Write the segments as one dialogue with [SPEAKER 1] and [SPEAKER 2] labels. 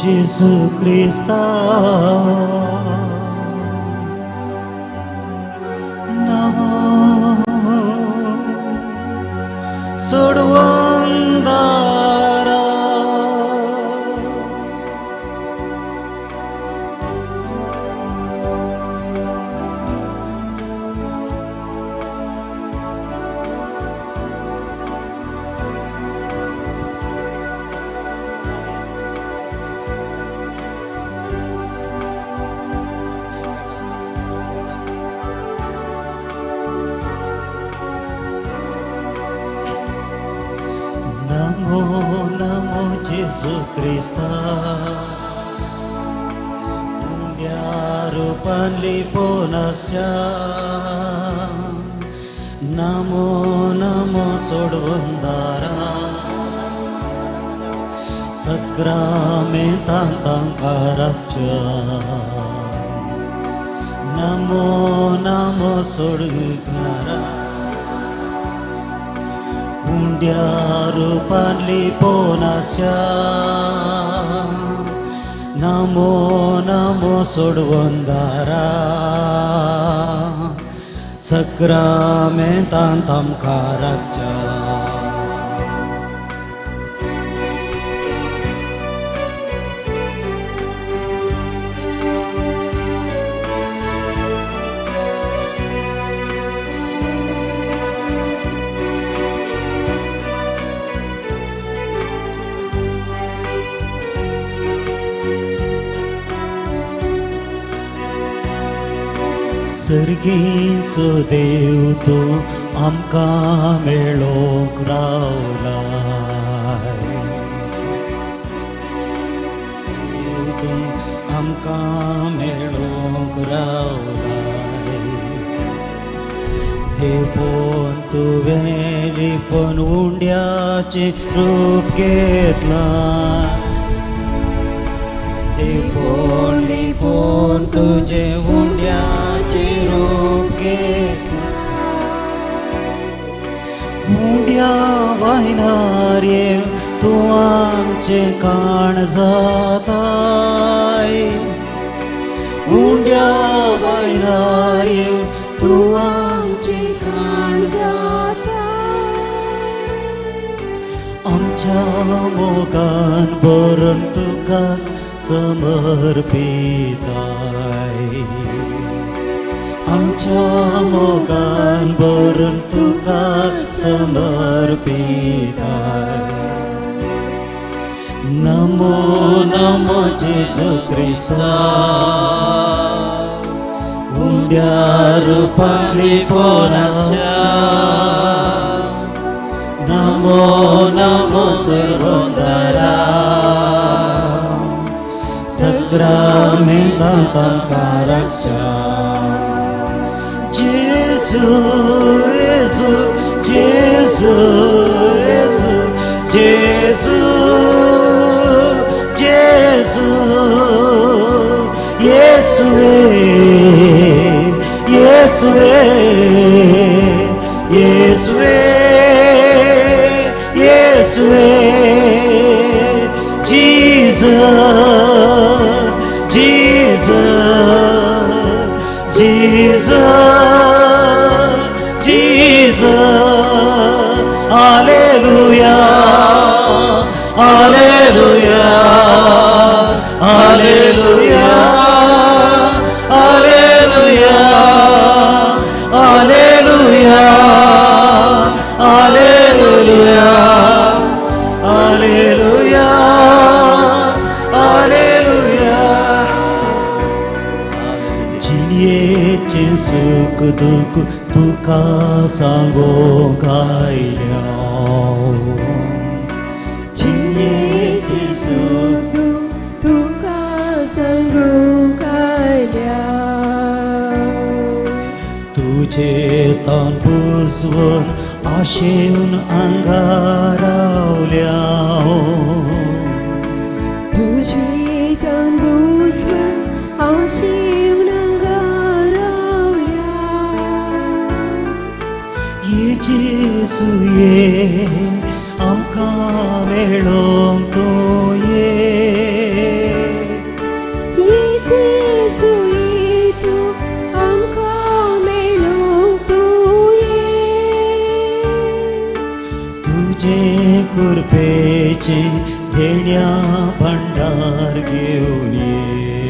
[SPEAKER 1] जेजू क्रिस्ता नमो सोडवंदारा. नमो नमो जेजू क्रिस्ता उंड्या रुपान लिपोवन आसच्या नमो नमो सोडवंदारा सक्रामेंतान तांकां राखच्या नमो नमो सोडगारा उंड्या रुपान लिपोवन आसच्या नमो नमो सोडवंदारा सक्रामेंतान तांकां राखच्या. सर्गीचो देव तूं आमकां मेळोंक रावलाय देव तूं आमकां मेळोंक रावलाय देवपण तुवें लिपोवन उंड्याचें रूप घेतलां देवपण लिपोवन तुजें उंड्याचें रूप घेतलां उंड्या वायनार येवन तूं आमचें काण जाताय उंड्या वायनार येवन तूं आमचें
[SPEAKER 2] काण जाता
[SPEAKER 1] आमच्या मोगान भरून तुका समर्पिताय आमच्या मोगान भरून तुका समर्पिताय नमो नमो जेजू क्रिस्ता उंड्या रुपान लिपोवन आसच्या नमो नमो सोडवंदारा सक्रामेंतान तांकां राखच्या. जेजू जेजू जेजू जेजू जेजू येसुवे येसुवे येसुवे येसुवे Jesus Jesus Jesus Jesus hallelujah hallelujah hallelujah hallelujah hallelujah hallelujah hallelujah hallelujah. जिणयेचें सुख दुख तुका सांगूंक आयल्या
[SPEAKER 2] जिणयेचें सुख दुख तुका सांगूंक आयल्या
[SPEAKER 1] तुजें तन पुजवन आशेवन हांगा रावल्या
[SPEAKER 2] तुजें तन बुजवन आशेवन हांगा रावल्या
[SPEAKER 1] ये जेजू ये आमकां मेळोंक तूं ये. भंडार घेवन ये.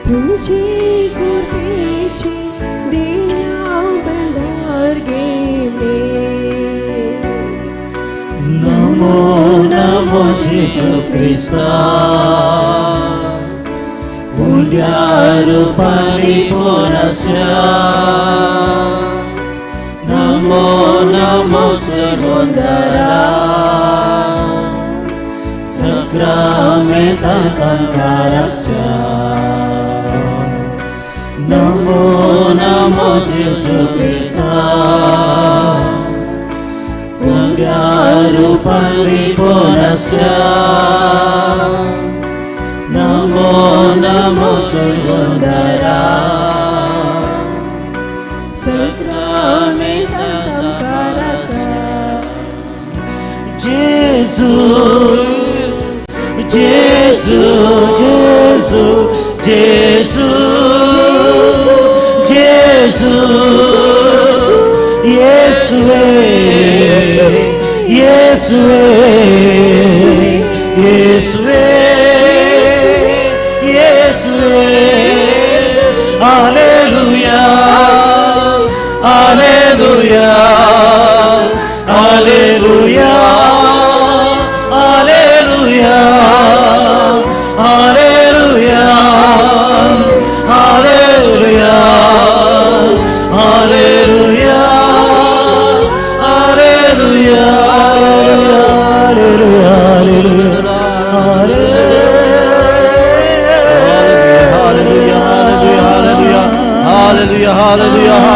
[SPEAKER 2] तुझे कृपेचे देण्या भंडार घेऊन ये.
[SPEAKER 1] नमो नमो जेजू क्रिस्ता, उंड्या रुपानी पोनस्या. नमो नमो सुरवंदरा, सक्रामेंता तांकाराच्या. नमो नमो जेजू क्रिस्ता, उंड्या रुपानी पोनस्या. नमो नमो सुरवंदरा,
[SPEAKER 2] सक्रामेंता तांकारासा.
[SPEAKER 1] जेजू जेजू जेजू जेजू जेजू येसुवे येसुवे येसुवे येसुवे. Hallelujah hallelujah hallelujah hallelujah hallelujah hallelujah hallelujah hallelujah hallelujah
[SPEAKER 3] Hallelujah, hallelujah, hallelujah, hallelujah, hallelujah, hallelujah, hallelujah, hallelujah, hallelujah,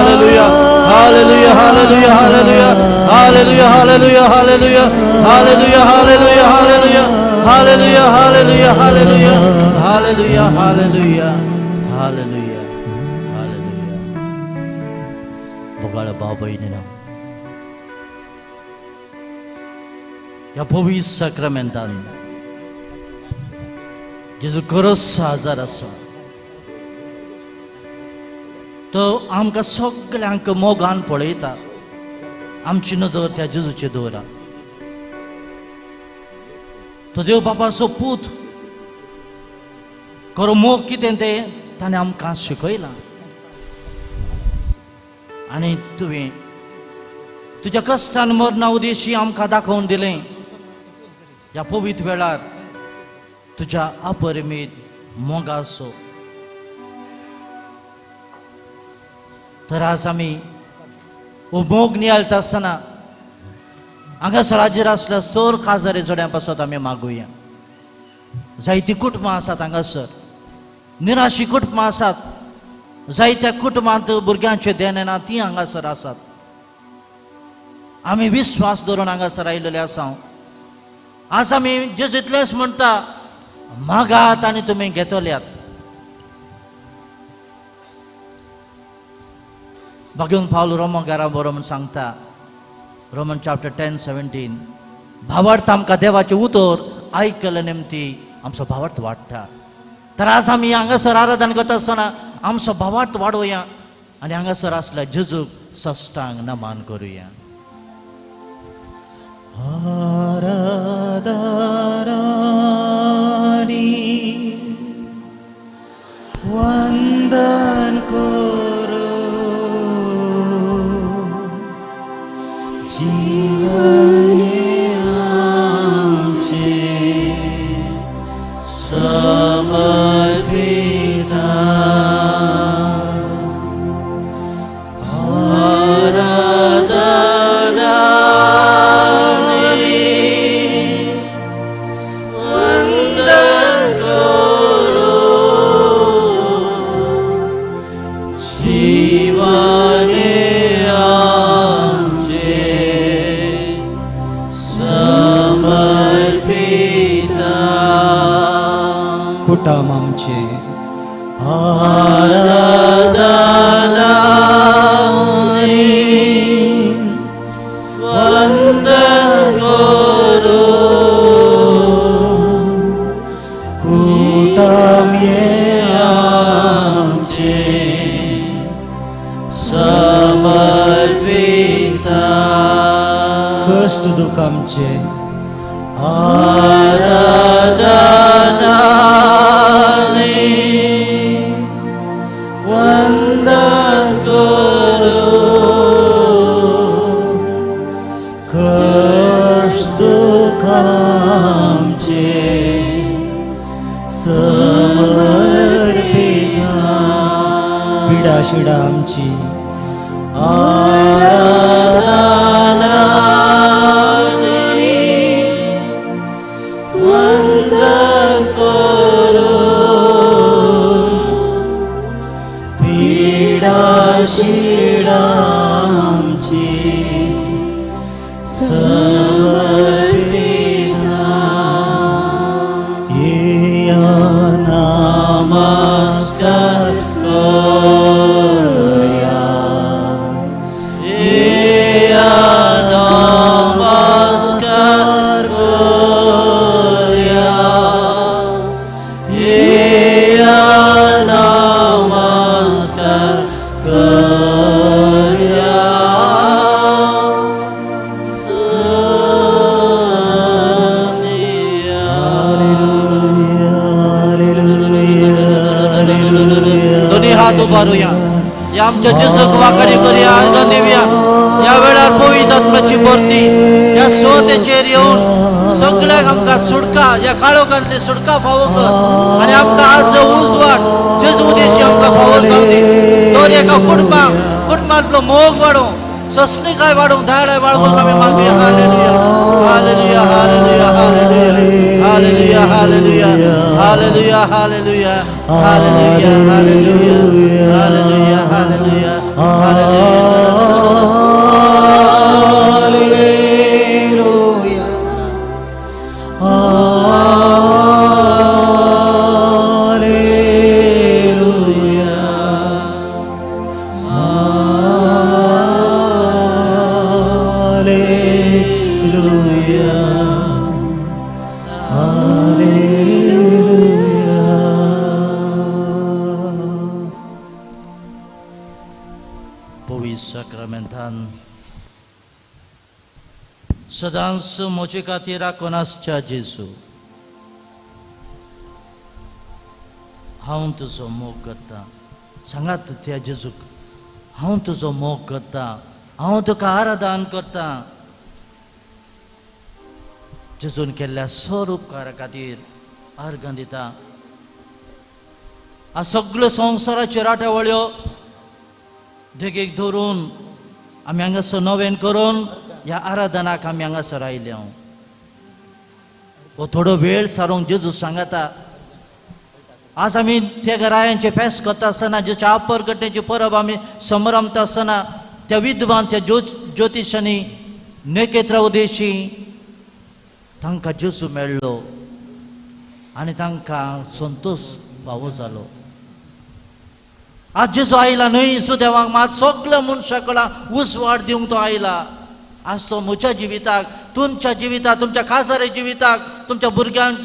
[SPEAKER 3] hallelujah, hallelujah, hallelujah, hallelujah, hallelujah, hallelujah, hallelujah, hallelujah, hallelujah, hallelujah, hallelujah. मोगाळ भाव भयणीनो, ह्या पवित्र साक्रामेंतान जेजू खरोच हाजर आसा. तो आमकां सगळ्यांक मोगान पळयता. आमची नदर त्या जेजूचेर दवरा. तो देव बापाचो पूत, खरो मोग कितें तें ताणें आमकां शिकयलां. आनी तुवें तुज्या कश्टान मरणा उदेशी आमकां दाखोवन दिलें. ह्या पवित्र वेळार तुज्या अपरिमीत मोगाचो. तर आज आमी हो मोग नियाळटा आसतना हांगासर हाजीर आसल्या सर खाजारी जोड्यां पासत आमी मागुया. जायतीं कुटुंबां आसात हांगासर, निराशी कुटुंबां आसात. जायत्या कुटुंबांत भुरग्यांचें देणें ना, तीं हांगासर आसात. आमी विस्वास धरून हांगासर आयिल्ले आसा. आज आमी जेजू इतलेंच म्हणटा, मागात आनी तुमी घेतल्यात. भाग्योन पावल रोमन बरो म्हूण सांगता, रोमन चॅप्टर 10:17, भावार्थ आमकां देवाचें उतर आयकले निमती आमचो भावार्थ वाडटा. तर आज आमी हांगासर आराधन करता आसतना आमचो भावार्थ वाडोवया आनी हांगासर आसल्या जेजूक सश्टांग नमान करुया.
[SPEAKER 1] आराधनानी वंदन करो, जीवन आमचे समर्पिता. आराधनानी वंदन करो, जीवन आमचे समर्पिता.
[SPEAKER 4] कुटाम आमचे
[SPEAKER 1] आराधनानी वंदन करो, कुटाम ये आमचे समर्पिता.
[SPEAKER 4] कश्ट दुख आमचे
[SPEAKER 1] आराधनानी पिडा शिडा आमची आराधना वंदन करून पिडा शिडा आमची समर्पिता. येया नमस्कार करया, येया नमस्कार करया, येया नमस्कार करया.
[SPEAKER 3] दोन्ही हात उबारूया, या आमच्या जेजूक वाखारी करूया, आर्गां दिवया. ह्या वेळार पवित्र आत्म्याची भरती ह्या स्वतेचेर येवन सगळ्यांक आमकां सुटका, ह्या काळोखांतली सुटका फावो कर आनी आमकां आज उजवाड जेजू उदेशी आमकां फावो जावं दी. दर एका कुटुंबाक कुटुंबांतलो मोग वाडोवंक, सस्निकाय वाडोवंक, दयाळाय वाडोवंक आमी मागुया. Hallelujah, hallelujah, hallelujah, hallelujah, hallelujah, hallelujah, hallelujah, hallelujah, hallelujah, hallelujah, hallelujah, hallelujah.
[SPEAKER 1] Hallelujah. Hallelujah. Hallelujah. Hallelujah.
[SPEAKER 3] पवित्र साक्रामेंतान सदांच म्हजे खातीर राखून आसच्या जेजू, हांव तुजो मोग करता. सांगात त्या जेजूक, हांव तुजो मोग करता, हांव तुका आराधन करता. जेजून केल्ल्या सर उपकारा खातीर आर्गां दिता. आज सगळ्यो संवसाराच्यो राटावळ्यो देगेक धरून आमी हांगासर नवेन करून ह्या आराधनाक आमी हांगासर आयले. हो थोडो वेळ सारूंक जेजू सांगता. आज आमी त्या घरायांचे फेस्त करता आसतना, जेच्या आपरगटण्याची परब आमी समरमता आसतना, त्या विद्वान त्या ज्योतिशांनी नेकेत्रा उदेशी तांकां जेजू मेळ्ळो आनी तांकां संतोश फावो जालो. आज जेजू आयला न्हय सुदेवांक, मात सगल्या मनशां कडल्यान उजवाड दिवंक तो आयला. आज तो म्हज्या जिविताक, तुमच्या जिविताक, तुमच्या खासारे जिविताक, तुमच्या भुरग्यांक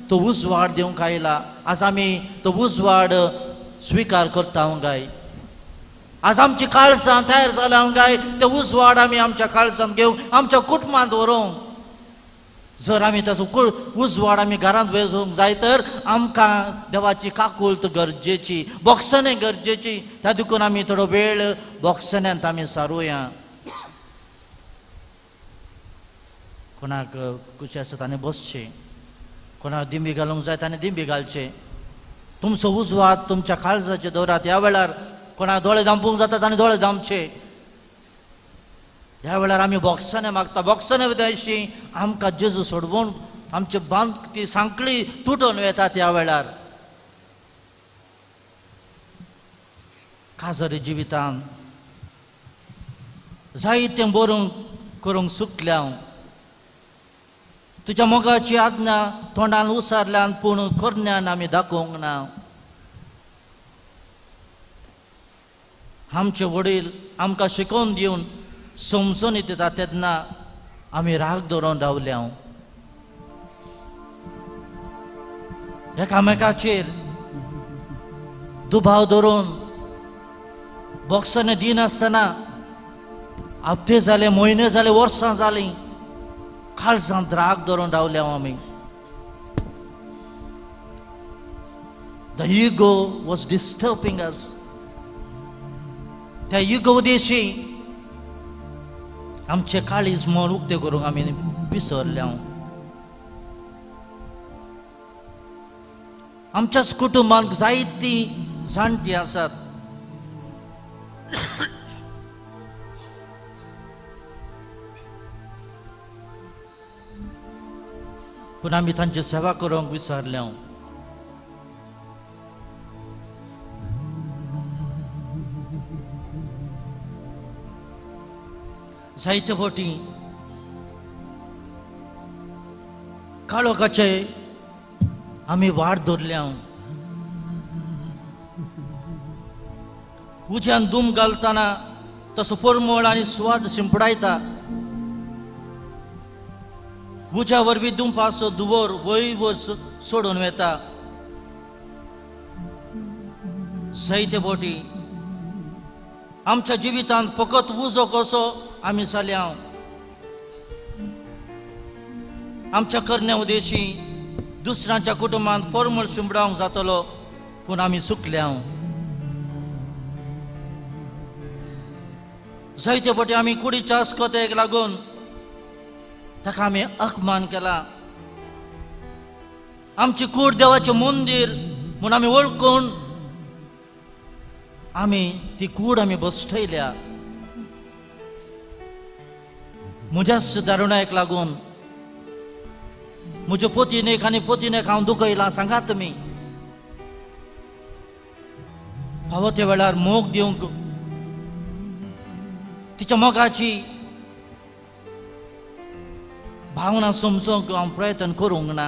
[SPEAKER 3] तो उजवाड दिवंक आयला. आज आमी तो उजवाड स्विकार करता गाय. आज आमची काळसां तयार जाल्या गाय, ते उजवाड आमी आमच्या काळसांत घेवन आमच्या कुटुंबांत व्हरूंक. जर आमी ताचो उजवाड आमी घरांत वचूंक जाय तर आमकां देवाची काकूळत गरजेची, बोक्सणें गरजेची. त्या देखून आमी थोडो वेळ बोक्सण्यांत आमी सारुया. कोणाक कुशी आसा ताणें बसचें, कोणाक दिंबी घालूंक जाय ताणें दिंबी घालचें. तुमचो उजवाड तुमच्या काळजाचेर दवरात. ह्या वेळार कोणाक दोळे धांपूंक जाता ताणें दोळे धांपचे. ह्या वेळार आमी बोक्साने मागता, बोक्साने वयशी आमकां जेजू सोडवून आमचे बांद ती सांकळी तुटून वेतात. ह्या वेळार काजरी जिवितान जायतें बरोवंक करूंक चुकल्या हांव. तुज्या मोगाची आज्ञा तोंडान उसारल्यान पूण करण्यान आमी दाखोवंक ना. आमचे वडील आमकां शिकोवन दिवन समजून दिता तेन्ना आमी राग दवरून रावल्या. एकामेकाचेर दुबाव धरून बोक्साने दिनासतना हप्ते जाले, म्हयने जाले, वर्सां जालीं, काळजांत राग धरून रावल्या आमी. The ego was disturbing us. त्या इगो उदेशी आमचे काळीज मन उक्तें करूंक आमी विसरल्या. आमच्याच कुटुंबांत जायतीं जाणटीं आसात, पूण आमी तांची सेवा करूंक विसरल्या. जायते फावटी काळोखाचे आमी वाट धरल्या. उज्यान दुम घालतना तसो परमळ आनी सुवाद शिंपडायता. उज्या वरवीं दुमपाचो दुवोर वयर वयर सोडून वेता. जायते फावटी आमच्या जिवितांत फकत उजो कसो आमी जाल्या. आमच्या करण्या उदेशी दुसऱ्यांच्या कुटुंबांत फॉर्मल शिंपडावंक जातलो, पूण आमी चुकल्या. जायते फावटी आमी कुडीच्या अस्कतेक लागून ताका आमी अपमान केला. आमची कूड देवाचें मंदीर म्हूण आमी वळखून आमी ती कूड आमी बसयल्या. म्हज्याच दारुणायक लागून म्हज्या पोतीनेक आनी पोतीनेक हांव दुखयलां. सांगात तुमी, फावो त्या वेळार मोग दिवंक, तिच्या मोगाची भावना समजूंक हांव प्रयत्न करूंक ना.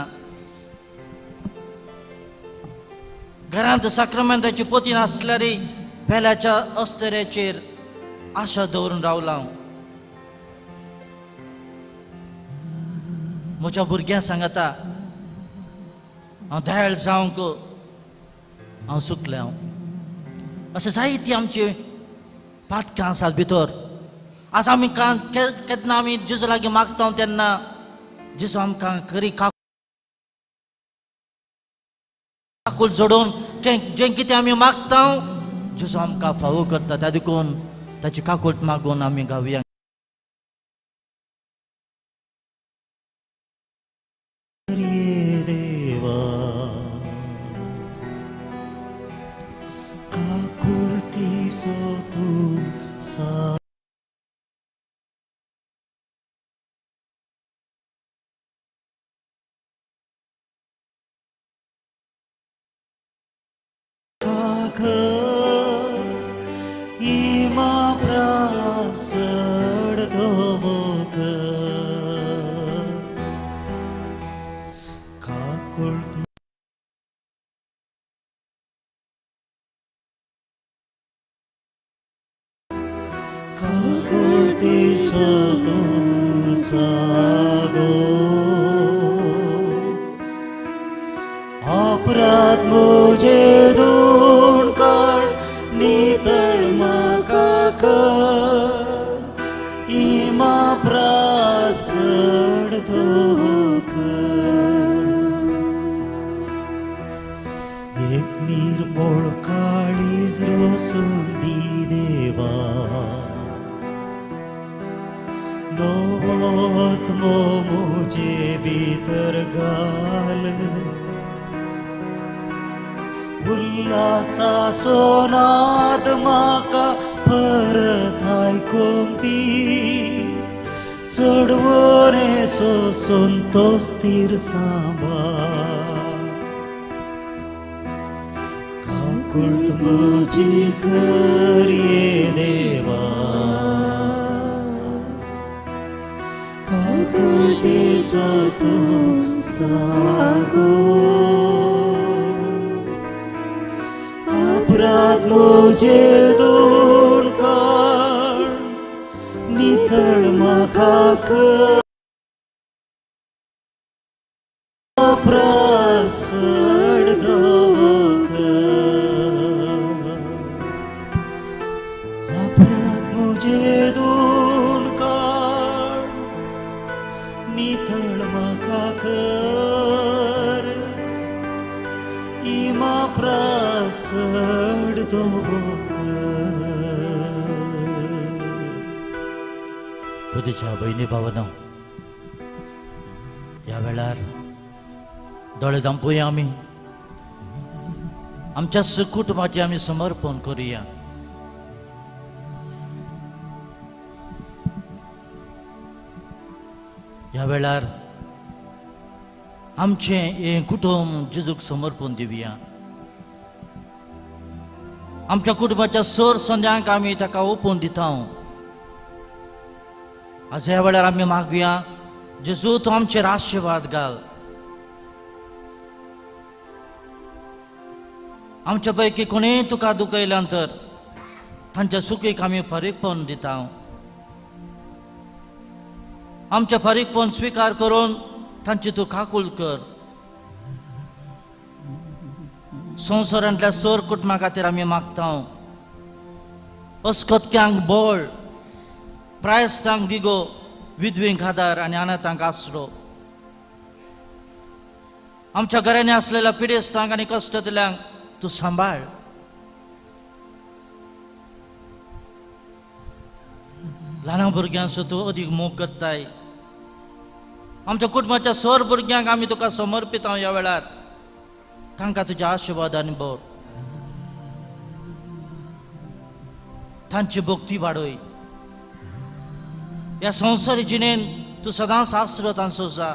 [SPEAKER 3] घरांत साक्रमेंताची पोती नासल्यारय पेल्याच्या अस्तरेचेर आशा दवरून रावला. म्हज्या भुरग्यांक सांगता हांव दयाळ जावंक हांव चुकलें. हांव अशें जायती आमची पातकां आसात भितर. आज आमी केन्ना आमी जेजू लागीं मागता तेन्ना जेजू आमकां खरी काकूल जोडून जें कितें आमी मागता जेजू आमकां फावो करता. त्या देखून ताची काकूट मागून आमी गावया.
[SPEAKER 1] देवा काकुळतीचो तूं सा इमा प्रासड दोवोक काकुळ काकुळतीचो तूं सागो अपराध मुझे दोन काळ नितळ म्हाका कर इमा प्रासड धोकर एक निर्मळ काळीज रोसून दी देवा नवोत्मो मुझे भितर घाल उल्हासाचो नाद म्हाका परत आयकूंक दी चडवरेचो संतोष तीर सांबाळ काकुळट म्हजी कर ये देवा काकुळटेचो तूं सागो अपराध मुझे दोन काळ नितळ म्हाका कर प्रासड दवकर अपराध मुझे दोन काळ नितळ म्हाका कर इमा प्रासड दवकर.
[SPEAKER 3] तुझ्या भयणी भावना ह्या वेळार दोळे धांपुया. आमी आमच्या कुटुंबाचें आमी समर्पण करुया. ह्या वेळार आमचें हें कुटुंब जेजूक समर्पण दिवया. आमच्या कुटुंबाच्या सर संद्यांक आमी ताका ओपून दिता. आज ह्या वेळार आमी मागुया, जेजू तूं आमचेर आशिर्वाद घाल. आमच्या पैकी कोणेय तुका दुखयल्यान तर तांच्या सुखीक आमी फारीकपण दिता. आमचें फारीकपण स्विकार करून तांची तूं काकूल कर. संवसारांतल्या सर कुटुंबा खातीर आमी मागता. अस्कतक्यांक बळ, प्रायस्तांक दिगो, विधवींक आदार आनी अनाथांक आसरो. आमच्या घरांनी आसलेल्या पिडेस्तांक आनी कश्टतल्यांक तूं सांबाळ. ल्हान भुरग्यांचो तूं अदीक मोग करताय. आमच्या कुटुंबाच्या सर भुरग्यांक आमी तुका समर्पिता ह्या वेळार. तांकां तुज्या आशिर्वादान भर, तांची भक्ती वाडय. ह्या संवसारी जिणेन तूं सदांच आसरो तांचो जा.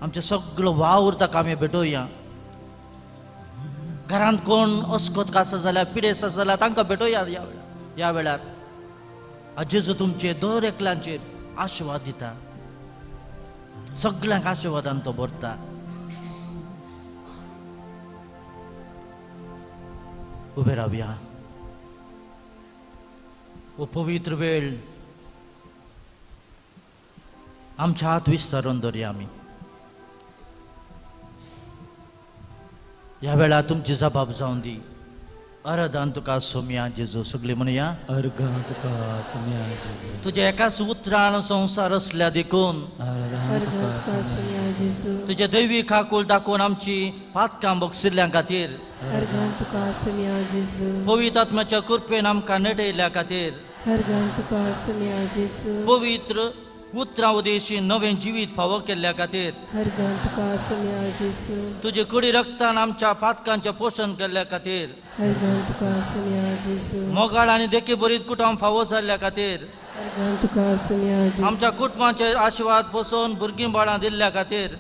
[SPEAKER 3] आमचें सगळो वावर ताका आमी भेटोवया. घरांत कोण अस्कत आसा जाल्यार, पिडेस्त आसा जाल्यार तांकां भेटोवया ह्या वेळार. जेजू तुमचे दर एकल्यांचेर आशिर्वाद दिता. सगल्यांक आशिर्वादान तो भरता. उबे रावया. हो पवित्र वेळ आमच्या हात विस्तारून धरया आमी. ह्या वेळार तुमची जबाब जावन दी. आराधन तुका सोम्या जेजू. सगळीं म्हणया,
[SPEAKER 1] अर्घां तुका सोम्या जेजू.
[SPEAKER 3] तुज्या एकाच उतरान संवसार असल्या देखून,
[SPEAKER 1] आराधन तुका सोम्या
[SPEAKER 2] जेजू.
[SPEAKER 3] तुज्या दैवी काकूल दाखोवन आमची पातकां बक्षिल्ल्या खातीर,
[SPEAKER 2] अर्घां तुका सोम्या जेजू.
[SPEAKER 3] पवित्र आत्म्याच्या कृपेन आमकां नडयल्ल्या खातीर,
[SPEAKER 2] अर्घां तुका सोम्या जेजू.
[SPEAKER 3] पवित्र उतरां उदेशी नवें जिवीत फावो केल्ल्या खातीर,
[SPEAKER 2] अर्घां तुका सोम्या जेजू.
[SPEAKER 3] तुजे कुडी रक्तान आमच्या पातकांचें पोशण केल्ल्या खातीर,
[SPEAKER 2] अर्घां तुका सोम्या जेजू.
[SPEAKER 3] मोगाळ आनी देखी बरीत कुटुंब फावो जाल्ल्या खातीर,
[SPEAKER 2] अर्घां तुका सोम्या जेजू.
[SPEAKER 3] आमच्या कुटुंबाचेर आशिर्वाद पोसोवन भुरगीं बाळां दिल्ल्या खातीर,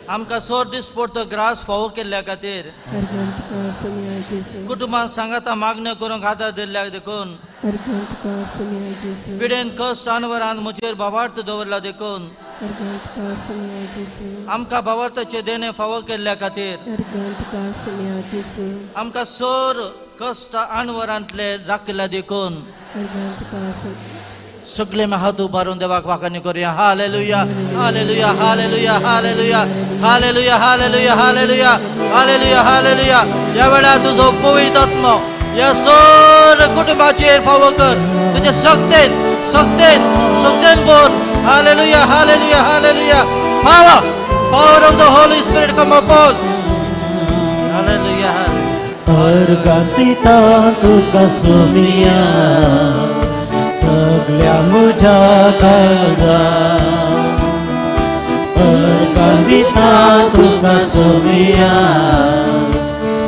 [SPEAKER 3] आमकां सोर दिसपडतो ग्रास फावो केल्ल्या खातीर,
[SPEAKER 2] अर्घां तुका सोम्या जेजू.
[SPEAKER 3] कुटुंबान सांगाता मागण्यो करूंक आदार दिल्ल्या देखून,
[SPEAKER 2] अर्घां तुका सोम्या जेजू.
[SPEAKER 3] पिडेन कश्ट अनवरान म्हजेर भावार्थ दवरला देखून,
[SPEAKER 2] अर्घां तुका सोम्या जेजू.
[SPEAKER 3] आमकां भावार्थाचें देणें फावो केल्ल्या खातीर,
[SPEAKER 2] अर्घां तुका सोम्या जेजू.
[SPEAKER 3] आमकां सोर कश्ट अनवरांतले राखिल्ल्या देखून,
[SPEAKER 2] अर्घां तुका सोम्या.
[SPEAKER 3] सगळे हात उबारून देवाक वाखाणी करूया. Hallelujah, hallelujah, hallelujah, hallelujah, hallelujah, hallelujah, hallelujah, hallelujah, hallelujah. ह्या वेळार तुजो पवित्र आत्मो ह्या सर कुटुंबाचेर फावो कर. तुजे शक्तेन शक्तेन शक्तेन भर. Hallelujah, hallelujah, hallelujah. Power, power of the Holy Spirit come upon. Hallelujah.
[SPEAKER 1] अर्घां दिता तुका सोम्या सगल्या म्हज्या काळजा. अर्घां दिता तुका सोम्या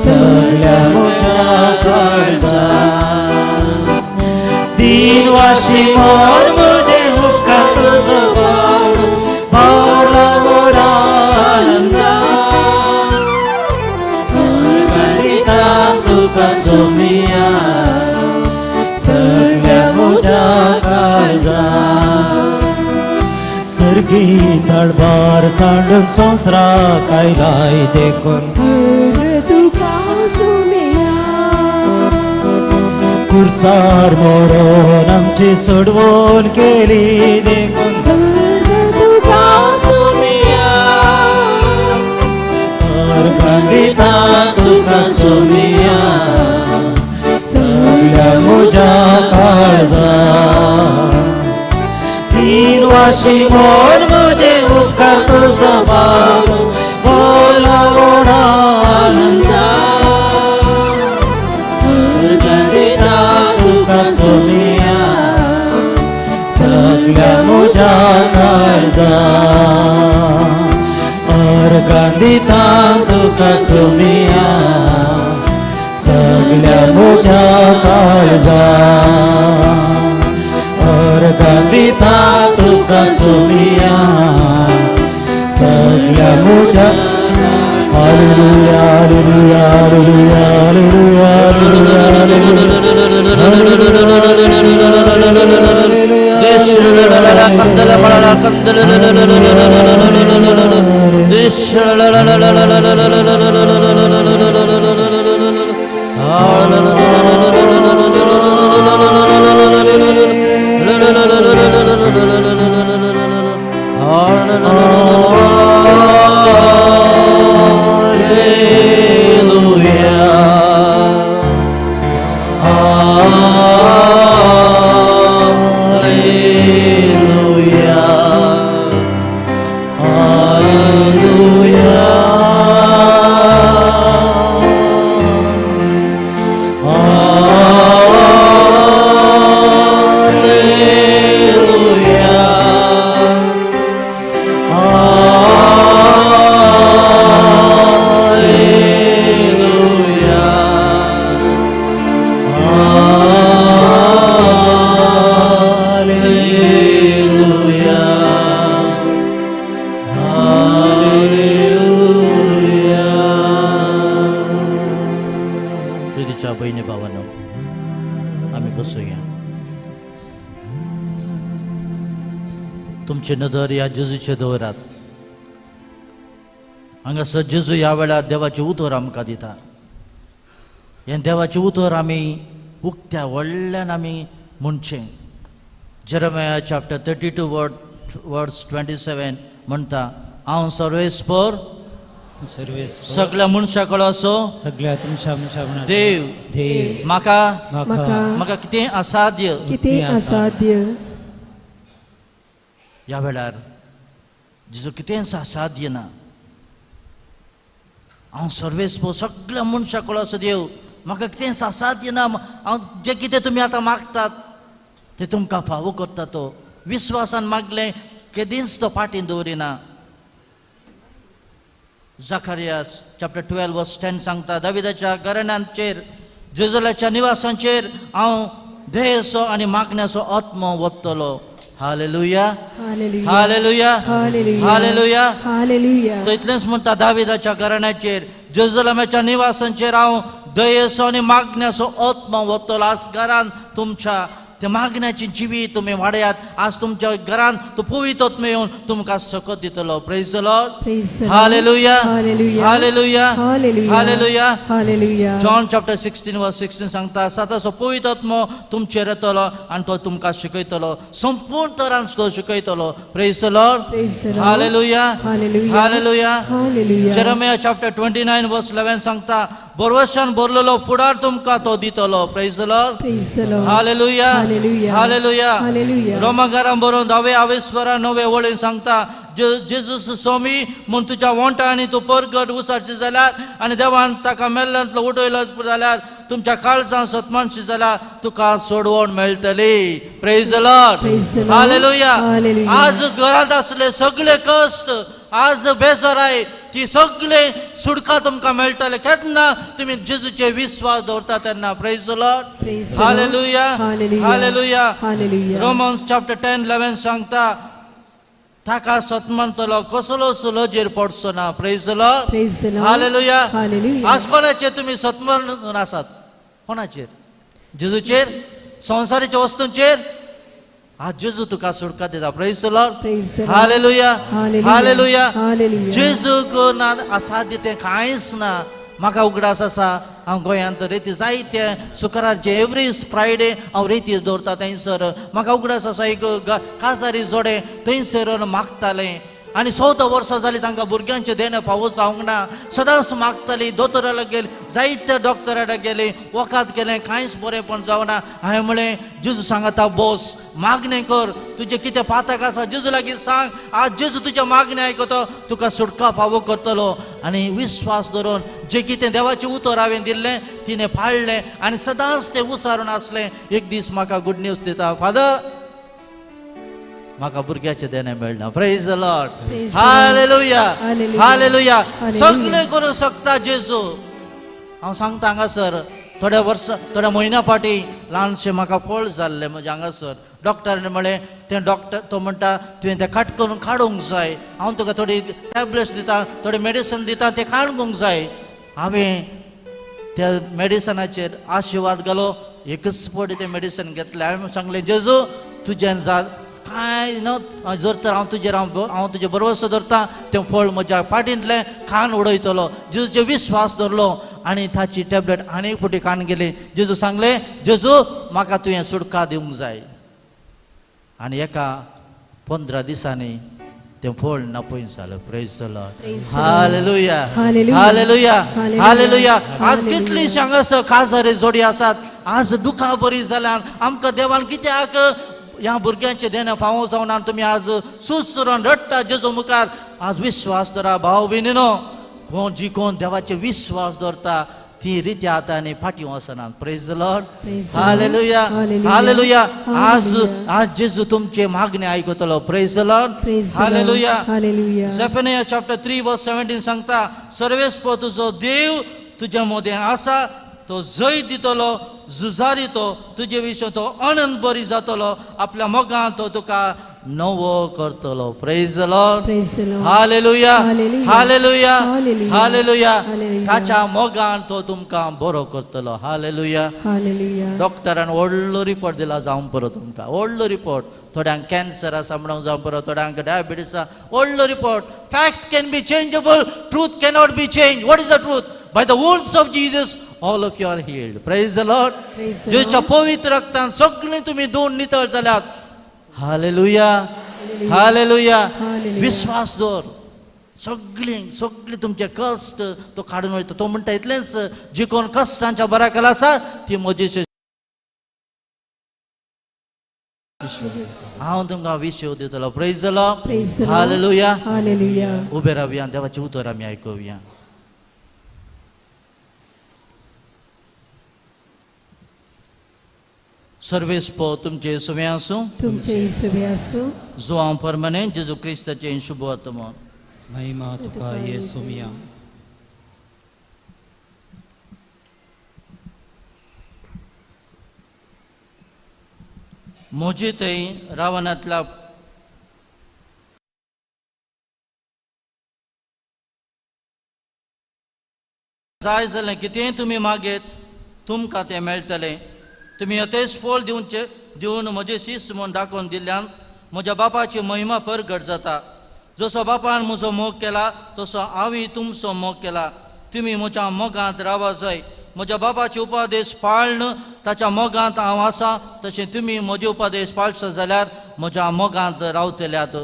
[SPEAKER 1] सगल्या म्हज्या काळजा. दिनवाशी मोर म्हजे उपकार तुजो बावलो, बावला व्हडा आनंदान. अर्घां दिता तुका सोम्या सगल्या म्हज्या काळजा. सर्गी तळबार सांडून संवसाराक आयलाय देखून,
[SPEAKER 2] तुका सोम्या.
[SPEAKER 1] कुर्सार मोरोन आमची सोडवण केली देखून,
[SPEAKER 2] तुका सोम्या.
[SPEAKER 1] अर्घां दिता तुका सोम्या सगल्या म्हज्या काळजा. दिनवाशी मोर म्हजे उपकार तुजो बावलो, बोला व्हडा आनंदान. अर्घां दिता तुका सोम्या सगल्या म्हज्या काळजा. अर्घां दिता तुका सोम्या सगल्या म्हज्या काळजा. अर्घां दिता तुका सोमिया सगळ्या म्हज्या. Hallelujah, hallelujah, hallelujah, hallelujah,
[SPEAKER 3] प्रितीच्या भयणी भावांनो, आमी बसुया. तुमची नदर ह्या जेजूचे दवरात. हांगासर जेजू ह्या वेळार देवाचें उतर आमकां दिता. हें देवाचें उतर आमी उक्त्या व्हडल्यान आमी म्हणचें. Jeremiah chapter 32 verse 27 म्हणटा, हांव सर्वेस्पर सगळ्या मनशा कडेन असो
[SPEAKER 1] सगळ्या तुमच्या मनशा
[SPEAKER 3] देव
[SPEAKER 1] देव
[SPEAKER 3] म्हाका
[SPEAKER 2] म्हाका
[SPEAKER 3] म्हाका कितें असाध्य
[SPEAKER 2] कितें असाध्य.
[SPEAKER 3] ह्या वेळार जेजू कितेंच असाध्य ना. हांव सर्वेस्पर सगळ्या मनशा कडेन असो देव, म्हाका कितेंच असाध्य ना. हांव जें कितें तुमी आतां मागतात तें तुमकां फावो करता. तो विस्वासान मागलें केदींच तो फाटीं दवरिना. Zachariah chapter 12 verse 10 सांगता, दाविदाच्या घराण्यांचेर जेजुलाच्या निवासांचेर हांव देहाचो आनी मागण्याचो आत्मो वतलो. Hallelujah, hallelujah, hallelujah. तो इतलेंच म्हणटा, दाविदाच्या घराण्याचेर जेरुसलेमाच्या निवासांचेर हांव दयेचो आनी मागण्याचो आत्मो वतलो. आज घरान तुमच्या ते मागण्याची जिवीत तुमी वाडयात. आज तुमच्या घरान तो पवित्र आत्मो येवन तुमकां सकत दितलो. Praise the Lord. Hallelujah, hallelujah, hallelujah. John chapter 16 verse 16 सांगता, साताचो पवित्र आत्मो तुमचेर येतलो आनी तो तुमकां शिकयतलो, संपूर्ण तरान तो शिकयतलो. Praise the Lord. Hallelujah, hallelujah. Jeremiah chapter 29 verse 11 सांगता, बरवशान भरलेलो फुडार तुमकां तो दितलो. Praise the Lord. Hallelujah, hallelujah. रोमागारान बरोवन धावे आवेस्वरा 9 वळीन सांगता, जेजूस स्वामी म्हूण तुज्या वोंटा आनी तूं परगट उसारची जाल्यार आनी देवान ताका मेल्ल्यांतलो उडयलो जाल्यार तुमच्या काळजान सतमानशी जाल्यार तुका सोडवण मेळटली. Praise the Lord. Hallelujah. आज घरांत आसले सगळे कश्ट, आज बेजाराय, ती सगळे सुटका तुमकां मेळटले केन्ना तुमी जेजूचे विस्वास दवरता तेन्ना. Praise the Lord. Hallelujah, hallelujah. Romans chapter 10:11 सांगता, ताका सतमानतलो कसलोच लजेर पडचो ना. Praise the Lord. Hallelujah. आज कोणाचेर तुमी सतमान आसात? कोणाचेर? जेजूचेर? संवसारीच्या वस्तूंचेर? आज जेजू तुका सुटका दिता. Praise the Lord. Hallelujah, hallelujah. जेजूक ना असाध्य तें कांयच ना. म्हाका उगडास आसा, हांव गोंयांत रेती जायते शुक्रारचे एवरी फ्रायडे हांव रेतीर दवरता थंयसर. म्हाका उगडास आसा, एक काजारी जोडे थंयसर मागतालें आनी 14 वर्सां जालीं तांकां भुरग्यांचें देणें फावो जावंक ना. सदांच मागताली, दोतोरा गेली, जायत्या डॉक्टरा गेली, वखद केलें, कांयच बरेंपण जावना. हांवें म्हळें, जेजू सांगता बोस, मागणें कर, तुजें कितें पातक आसा जेजू लागीं सांग. आज जेजू तुजें मागणें आयकतो, तुका सुटका फावो करतलो. आनी विस्वास धरून जें कितें देवाचें उतर हांवें दिल्लें तिणें पाळ्ळें आनी सदांच तें उसारून आसलें. एक दीस म्हाका गूड न्यूज दिता, फादर म्हाका भुरग्याचें देणें मेळना. Praise the Lord. Hallelujah, hallelujah. सगळें करूंक शकता जेजू. हांव सांगता हांगासर थोड्या वर्सां थोड्या म्हयन्या फाटीं ल्हानशें म्हाका फळ जाल्लें म्हज्या हांगासर. डॉक्टरान म्हळें तें डॉक्टर तो म्हणटा तुवें तें काट करून काडूंक जाय, हांव तुका थोडी टॅबलेट्स दिता, थोडें मेडिसन दिता, तें काडूंक जाय. हांवें त्या मेडिसनाचेर आशिर्वाद घालो, एकच फावटी तें मेडिसन घेतलें. हांवें सांगलें, जेजू तुज्यान जा कांय न्हू, जर तर हांव तुजेर हांव तुजें भरवंसो धरता, तें फळ म्हज्या पाटींतलें खान उडयतलो. जेजूचेर विस्वास धरलो आनी ताची टॅबलेट आनी एक फावटी खान गेली. जेजू सांगलें, जेजू म्हाका तुवें सुटका दिवंक जाय. आनी एका 15 दिसांनी तें फळ नापय जालें. Praise the Lord. Hallelujah, hallelujah, hallelujah. आज कितलीं हांगासर काजारी जोडी आसात, आज दुखां बरी जाल्यान आमकां देवान कित्याक ह्या भुरग्यांचें देणें फावो जावना, तुमी आज सुसुरून रडटा जेजू मुखार. आज विश्वास धरा भाव भयणीनो, कोण जी कोण देवाचेर विश्वास दवरता ती रित्या हातांनी फाटीं वचनात. Praise the Lord. Hallelujah, hallelujah. आज आज जेजू तुमचे मागणे आयकतलो. Praise the Lord. Hallelujah. Zephaniah chapter 3 verse 17 सांगता, सर्वेस्पर तुजो देव तुज्या मदें आसा, तो जैत दितलो, झुजारी तो तुजे विशीं तो आनंद बरी जातलो, आपल्या मोगान तो तुका नवो करतलो. Praise the Lord. Hallelujah, hallelujah, hallelujah. ताच्या मोगान तो तुमकां बरो करतलो. हालेलुया. डॉक्टरान व्हडलो रिपोर्ट दिला जावं पुरो तुमकां, व्हडलो रिपोर्ट. थोड्यांक कॅन्सर आसा म्हणून जावं पुरो, थोड्यांक डायबिटीस आसा, व्हडलो report. Facts can be changeable, truth cannot be change. What is the truth? By the wounds of Jesus all of you are healed. Praise the Lord. जेच्या पवित्र रक्तान सगळीं तुमी दोन नितळ जाल्यात. Hallelujah, hallelujah. विश्वास दवर, सगळीं सगळीं तुमचे कश्ट तो काडून वयता. तो म्हणटा इतलेंच, जी कोण कश्टांच्या बऱ्याकल आसा ती म्हजी हांव तुमकां विशय दितलो. Praise the Lord. Hallelujah. उबे रावया, देवाचें उतर आमी आयकुया. सर्वेस्पर तुमचे सुवे आसूं,
[SPEAKER 2] तुमचे सुवे आसूं.
[SPEAKER 3] जुआंव परमने जेजू क्रिस्ताचें शुभ वर्तमान.
[SPEAKER 1] महिमा तुका येसुमिया.
[SPEAKER 3] म्हजे थंय रावणांतल्या जाय जालें कितेंय तुमी मागेत तुमकां तें मेळटलें. तुमी यथेच फळ दिवन म्हजे शिस्त म्हूण दाखोवन दिल्ल्यान म्हज्या बापाची महिमा परगट जाता. जसो बापान म्हजो मोग केला तसो हांवें तुमचो मोग केला. तुमी म्हज्या मोगांत रावा जाय. म्हज्या बापाचे उपदेश पाळन ताच्या मोगांत हांव आसा, तशें तुमी म्हजे उपदेश पाळशा जाल्यार म्हज्या मोगांत रावतल्यात.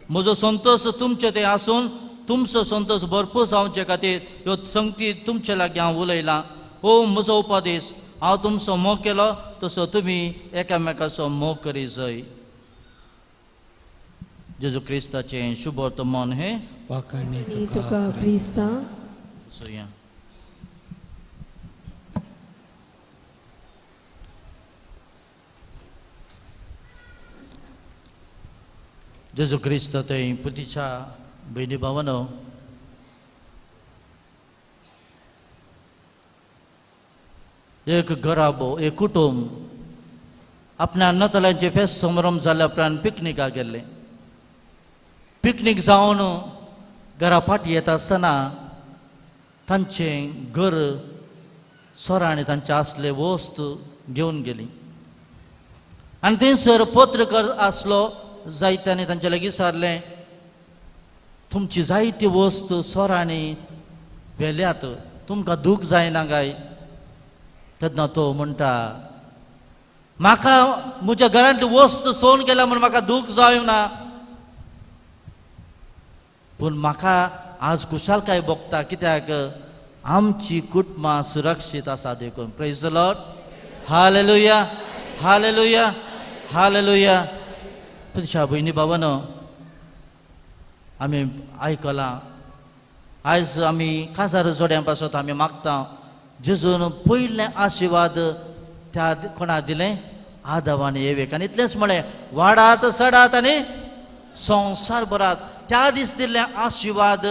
[SPEAKER 3] म्हजो संतोश तुमचे थंय आसून तुमचो संतोश भरपूर जावचे खातीर ह्यो संगती तुमचे लागीं हांव उलयलां. ओ म्हजो उपदेश, हांव तुमचो मोग केलो तसो तुमी एकामेकाचो मोग करी जाय. जेजू क्रिस्ताचें शुभ वर्तमान हें
[SPEAKER 1] वाखाणणी
[SPEAKER 2] तुका क्रिस्ता.
[SPEAKER 3] सोया. जेजू क्रिस्त थंय पुतीच्या भयणी भावानो, एक घराबो, एक कुटुंब आपल्या नतल्यांचे फेस्त समारंभ जाल्या उपरांत पिकनिकाक गेल्लें. पिकनीक जावन घरा फाटी येता आसतना तांचें घर सोरांनी तांचे आसले वस्त घेवन गेली. आनी थंयसर पत्रकार आसलो जायत्यांनी तांचे लागीं विचारलें, तुमची जायती वस्त सोरांनी व्हेल्यात, तुमकां दूख जायना काय? तेन्ना तो म्हणटा, म्हाका म्हज्या घरांतली वस्त सोन गेल्या म्हूण म्हाका दूख जायना, पूण म्हाका आज खुशालकाय भोगता कित्याक आमची कुटुंबां सुरक्षीत आसा देखून. Praise the Lord. Hallelujah, hallelujah, hallelujah. तुमच्या भयणी भावानो, आमी आयकलां, आयज आमी काजार जोड्यां पासत आमी मागता, जेजून पयलें आशिर्वाद त्या कोणा दिलें? आदाव आनी एवेक. आनी इतलेंच म्हळें, वाडात चडात आनी संवसार भरात. त्या दीस दिल्ले आशिर्वाद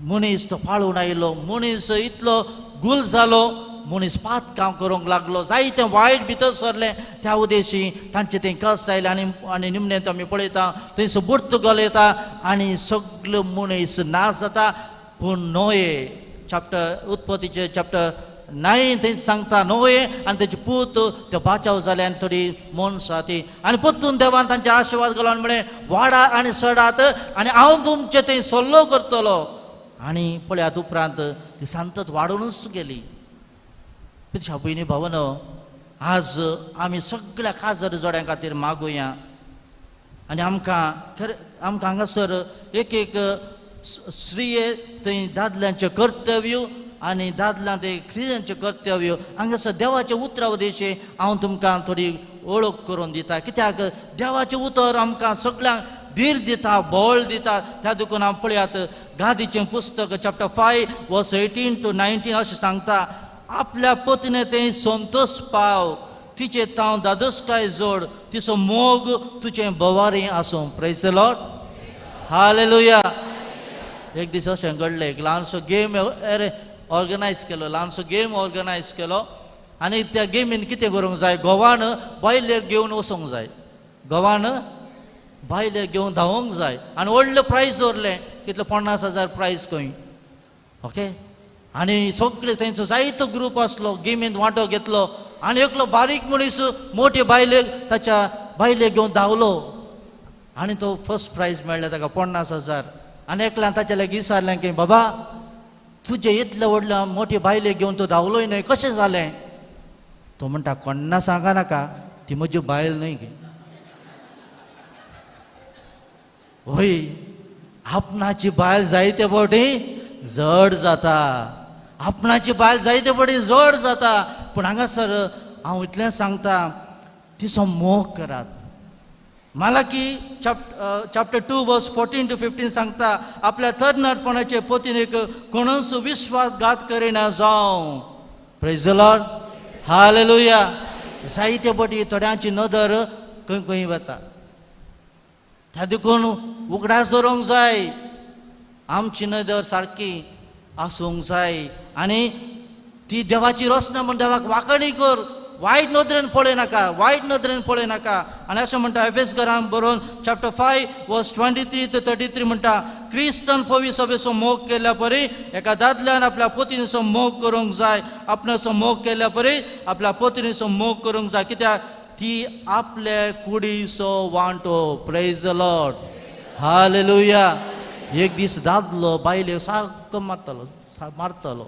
[SPEAKER 3] मनीस तो पाळून आयलो, मनीस इतलो गुल जालो, मनीस पातकां करूंक लागलो, जायतें वायट भितर सरलें. त्या उदेशी तांचे थंय कश्ट आयले आनी आनी निमणें आमी पळयता थंयसर पुर्तुगाल येता आनी सगलो मनीस नाश जाता. पूण नोये चॅप्टर उत्पत्तीचे चॅप्टर 9 थंय सांगता नोये आनी तेजे पूत ते बाचाव जाले आनी थोडी मनशां ती आनी परतून देवान तांचे आशिर्वाद घालो आनी म्हळें वाडा आनी सडात आनी हांव तुमचे थंय सल्लो करतलो. आनी पळयात उपरांत ती संतत वाडूनच गेली. पिशा भयणी भावनो, आज आमी सगळ्या काजर जोड्यां खातीर मागुया आनी आमकां खरें आमकां हांगासर एक एक स्त्रिये थंय दादल्यांचें कर्तव्य आनी दादल्यां ते स्त्रियांचें कर्तव्य हांगासर देवाचें उतरा उदेशें हांव तुमकां थोडी वळख करून दिता. कित्याक देवाचें उतर आमकां सगळ्यांक धीर दिता, बळ दिता. त्या देखून हांव पळयात गादीचें पुस्तक चॅप्टर 5 वर्स 18 to 19 अशें सांगता, आपल्या पत्नी थंय संतोष पाव, तिचे तांव दादोसकाय जोड, तिचो मोग तुजें बवारी आसूं. Praise the Lord, hallelujah. एक दीस अशें घडलें, एक ल्हानसो गेम ऑर्गनायज केलो, ल्हानसो गेम ऑर्गनायज केलो आनी त्या गेमीन कितें करूंक जाय, घोवान बायलेक घेवन वचूंक जाय, घोवान बायलेक घेवन धांवूंक जाय आनी व्हडलें प्रायज दवरलें, कितलें 50,000 प्रायज खंय. ओके, आनी सगळे तेंचो जायतो ग्रूप आसलो, गेमींत वांटो घेतलो आनी एकलो बारीक मनीस मोटे बायलेक ताच्या बायलेक घेवन धांवलो आनी तो फर्स्ट प्रायज मेळ्ळें ताका 50,000. आनी एकल्यान ताच्या लागीं विचारलें की बाबा तुजें इतलें व्हडलें मोटे बायलेक घेवन तूं धांवलोय न्हय, कशें जालें? तो म्हणटा कोण्णा सांगा नाका, ती म्हजी बायल न्हय. हय, आपणाची बायल जायते फावटी जड जाता, आपणाची बायल जायते फावटी जड जाता. पूण हांगासर हांव इतलें सांगता, तिचो मोग करात. मालाकी चॅप्टर 2 वर्स 14 to 15 सांगता, आपल्या तरणाटपणाचे पतीनेक कोणूच विश्वासघात करिना जावं. Praise the Lord, hallelujah. जायते फावटी थोड्यांची नदर खंय खंय वता, त्या देखून उगडास दवरूंक जाय, आमची नदर सारकी आसूंक जाय आनी ती देवाची रचना म्हूण देवाक वांकणी कर, वायट नदरेन पळयनाका, वायट नदरेन पळयनाका. आनी अशें म्हणटा एफेसकरांक बरोवन चॅप्टर 5 वर्स 23 to 33 म्हणटा, क्रिस्तान पवी सभेचो मोग केल्या परी एका दादल्यान आपल्या पतीनीचो मोग करूंक जाय, आपणाचो मोग केल्या परी आपल्या पतीनीचो मोग करूंक जाय, कित्याक ती आपले कुडीचो वांटो. प्रेज the Lord, hallelujah. एक दीस दादलो बायलेक सारको मारतालो, मारतालो.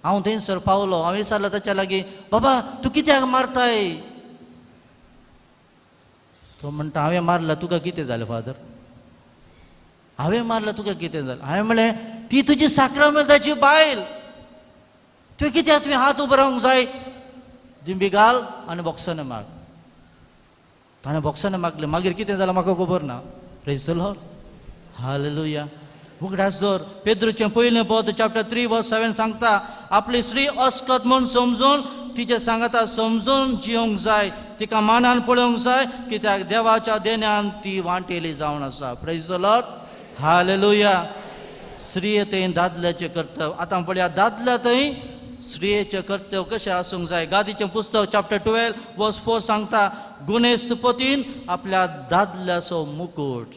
[SPEAKER 3] हांव थंयसर पावलो, हांव विचारलें ताच्या लागीं, बाबा तूं कित्याक मारताय? तो म्हणटा हांवें मारला तुका कितें जालें फादर, हांवें मारला तुका कितें जालें? हांवें म्हणलें ती तुजी साक्रामेंताची बायल, तुवें कित्याक तुवें हात उबो रावंक जाय? दिंबी घाल आनी बॉक्सांनी मार. ताणें बॉक्सांनी मागलें, मागीर कितें जालें म्हाका खबर ना. प्रेज the Lord, hallelujah. उगडास दवर, पेद्रूचें पयलें पद चॅप्टर 3 वर्स 7 सांगता, आपली स्त्री अस्कत म्हूण समजून तिचे सांगाता समजून जियोंक जाय, तिका मानान पळोवंक जाय, कित्याक देवाच्या देण्यान ती वांटेली जावन आसा. प्रेज the Lord, hallelujah. स्त्रिये थंय दादल्याचें कर्तव्य. आतां पळया दादल्या थंय स्त्रियेचें कर्तव्य कशें आसूंक जाय. गादीचें पुस्तक चॅप्टर 12 वर्स 4 सांगता, गुणेस्त पतीन आपल्या दादल्याचो मुकूट,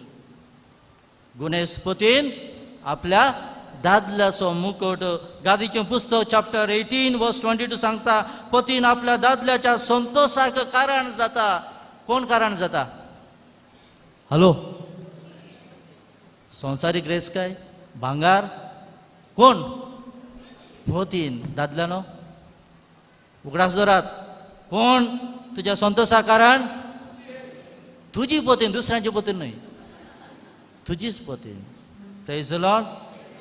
[SPEAKER 3] गुणेस्पतीन आपल्या दादल्याचो मुकूट. गादीचें पुस्तक चॅप्टर 18 वर्स 22 सांगता, पतीन आपल्या दादल्याच्या संतोषाक कारण जाता. कोण कारण जाता? हॅलो, संवसारीक रेस काय भांगार? कोण? पतीन. दादल्यानो उगडास दवरात, कोण तुज्या संतोषा कारण? तुजी पतीन, दुसऱ्यांची पतीन न्हय, तुजीच पतीन. प्रेज the Lord,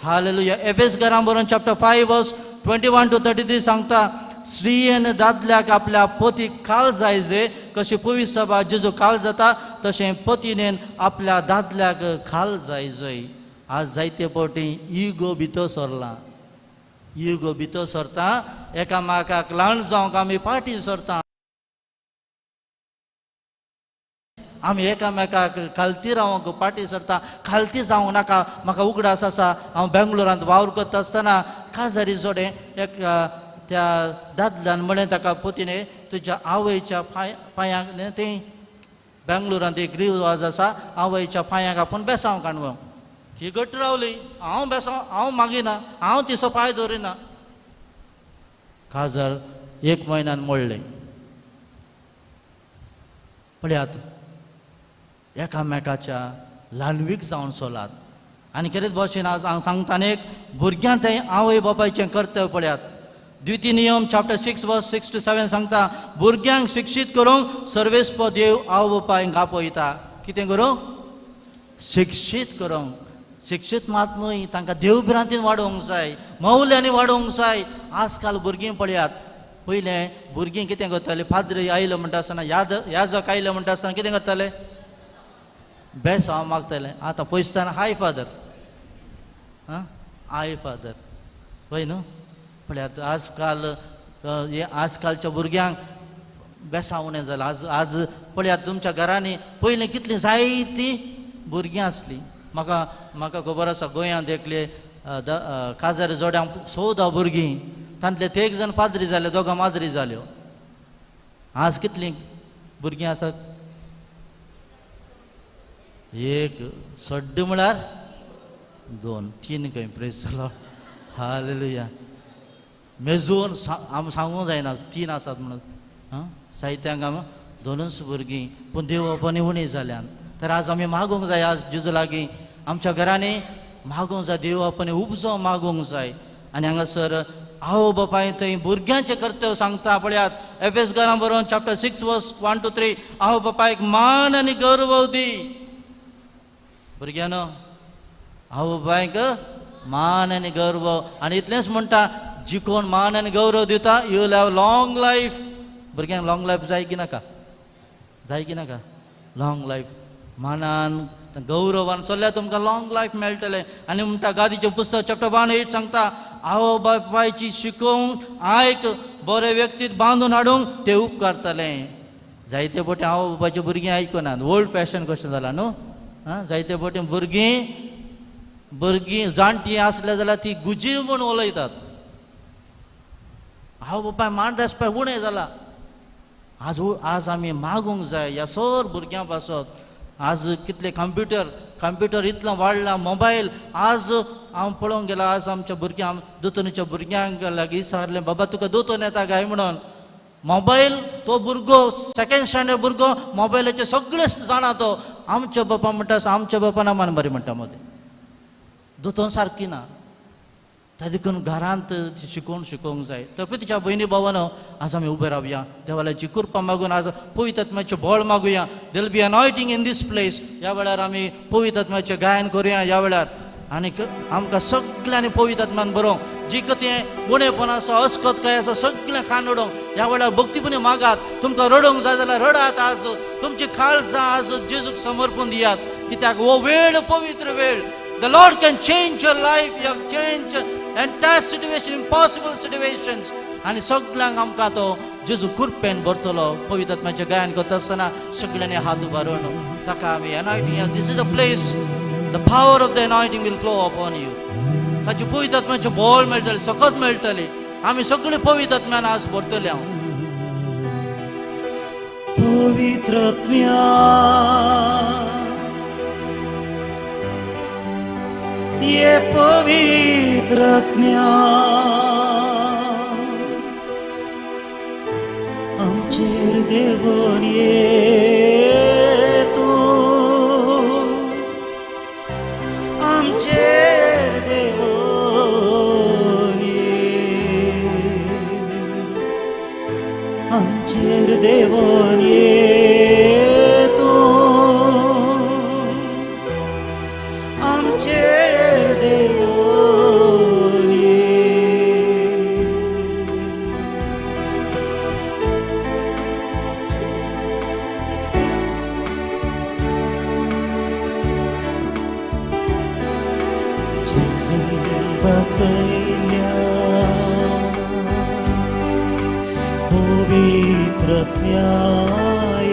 [SPEAKER 3] hallelujah. एफेसकरां बरोवन चॅप्टर 5 वर्स 21 to 33 सांगता, स्त्रियेन दादल्याक आपल्या पतीक काल जायजे, कशी पवी सभा जेजू काल जाता तशें पतीनेन आपल्या दादल्याक खाल जायजय. आज जायते फावटी इगो भितर सरला, इगो भितर सरता, एकामेकाक ल्हान जावंक आमी फाटीं सरता, आमी एकामेकाक खालती रावंक फाटीं सरता. खालती जावंक नाका. म्हाका उगडास आसा, हांव बेंगलोरांत वावर करता आसतना काजारी जोडे एक त्या दादल्यान म्हणलें ताका पोतीने तुज्या आवयच्या पांयांक ती बेंगलोरांत एक रिवाज आसा आवयच्या पांयांक आपूण बेसांव काणगो. ती घट रावली, हांव बेसांव हांव मागिना, हांव तिचो पांय दवरिना. काजार 1 म्हयन्यान मोडलें. पळयात एकामेकाच्या ल्हानवीक जावन चलात. आनी कितें भशेन आज हांव सांगता आनी एक भुरग्यां तें आवय बापायचें कर्तव्य पळयात. द्वितीय नियम चॅप्टर 6 वर्स 6 to 7 सांगता भुरग्यांक शिक्षीत करूंक सर्वेस्प देव आवय बापायक आपयता. कितें करूंक? शिक्षीत करूंक. शिक्षीत मात न्हय, तांकां देवभिरांतीन वाडोवंक जाय, मौल्यांनी वाडोवंक जाय. आजकाल भुरगीं पळयात, पयलें भुरगीं कितें करतालीं, पाद्री आयलो म्हणटा आसतना याजक आयलो म्हणटा आसतना कितें करताले, बेसांव मागताले. आतां पयसताना हाय फादर, आं हाय फादर, पळय न्हू. पळयात आजकाल हे आजकालच्या भुरग्यांक बेसांव उणें जालां. आज आज पळयात तुमच्या घरांनी पयलीं कितलीं जायतीं भुरगीं आसलीं. म्हाका म्हाका खबर आसा गोंयांत एकले काजार जोड्यांक 14 भुरगीं, तांतले ते एक जाण पाद्री जाले, दोगां माद्री जाल्यो. आज कितलीं भुरगीं आसात? एक सड्ड म्हळ्यार 2 3 खंय. प्रेज जालो, हालेलुया. मेजून आमी सांगूंक जायना 3 आसात म्हणून. आं साहित्यांक आमी 2च भुरगीं, पूण देवपणी उणी जाल्यान. तर आज आमी मागूंक जाय, आज जेजू लागीं आमच्या घरांनी मागूंक जाय, देवपणी उपजो मागूंक जाय. आनी हांगासर आवय बापाय थंय भुरग्यांचें कर्तव्य सांगता. पळयात एफेस घरां बरोवन चॅप्टर 6 वर्स 1 to 3 आवय बापायक मान आनी गौरव दी. भुरग्यांनो आवय बापायक मान आनी गौरव. आनी इतलेंच म्हणटा, जी कोण मान आनी गौरव दिता you will have long life. भुरग्यांक लॉंग लायफ जाय की नाका? जाय की नाका? लॉंग लायफ मानान गौरवान चल्ल्यार तुमकां लॉंग लायफ मेळटलें. आनी म्हणटा गादीचें पुस्तक चॅप्टर 1:8 सांगता आवय बापायची शिकोवंक आयक, बरे व्यक्तीत बांदून हाडूंक ते उपकारतलें. जायते फावटी आवय बापायची भुरगीं आयकनात, ओल्ड फॅशन कशें जालां न्हू. आं जायते फावटी भुरगीं भुरगीं जाणटीं आसल्या जाल्यार ती गुजीर म्हूण उलयतात. आवय बापाय मान रेस्पेक्ट उणें जाला. आज आज आमी मागूंक जाय ह्या सर भुरग्यां पासत. आज कितले कंप्युटर कंप्युटर इतलो वाडला, मोबायल. आज हांव पळोवंक गेलो, आज आमच्या भुरग्यांक दोतोनीच्या भुरग्यांक लागीं विचारलें, बाबा तुका दोतोन येता काय म्हणून. मोबायल तो भुरगो सेकेंड स्टँडर्ड भुरगो मोबायलाचे सगळे जाणा तो. आमच्या बापा म्हणटा, आमच्या बापा ना मान बरें म्हणटा मदें दोतोन सारकी ना. ताका देखून घरांत शिकोवन शिकोवंक जाय. तर तिच्या भयणी भावानो आज आमी उबे रावया, देवाची कृपा मागून आज पवित्र आत्म्याचें बळ मागुया. There will be anointing in this place. ह्या वेळार आमी पवित्र आत्म्याचें गायन करुया ह्या वेळार. आनी आमकां सगळ्यांनी पवित्र आत्म्यान बरोवंक जी कितें उणेपण आसा, अस्कत काय आसा, सगळें खाण उडोवंक ह्या वेळार भक्तीपणी मागात. तुमकां रडोवंक जाय जाल्यार रडात. आज तुमची काळजां आज जेजूक समर्पण दियात, कित्याक हो वेळ पवित्र वेळ. The Lord can change your life, you have change entire situation, impossible situations. आनी सगळ्यांक आमकां तो जेजू कृपेन भरतलो. पवित्र आत्म्याचें गायन करता आसतना सगळ्यांनी हात उबारून ताका आमी anointing. This is the place, the power of the anointing will flow upon you. ताची पवित्र आत्म्याचें बळ मेळटलें, सकत मेळटली. आमी सगळीं पवित्र आत्म्यान आज भरतले. हांव
[SPEAKER 1] पवित्र आत्म्या ये पवित्र आत्म्या आमचेर देवोन ये तूं, आमचेर देवोन ये, आमचेर देवोन ये तूं, आमचेर देवोन ये. जेजू बसयल्या पवित्र आत्म्या ये,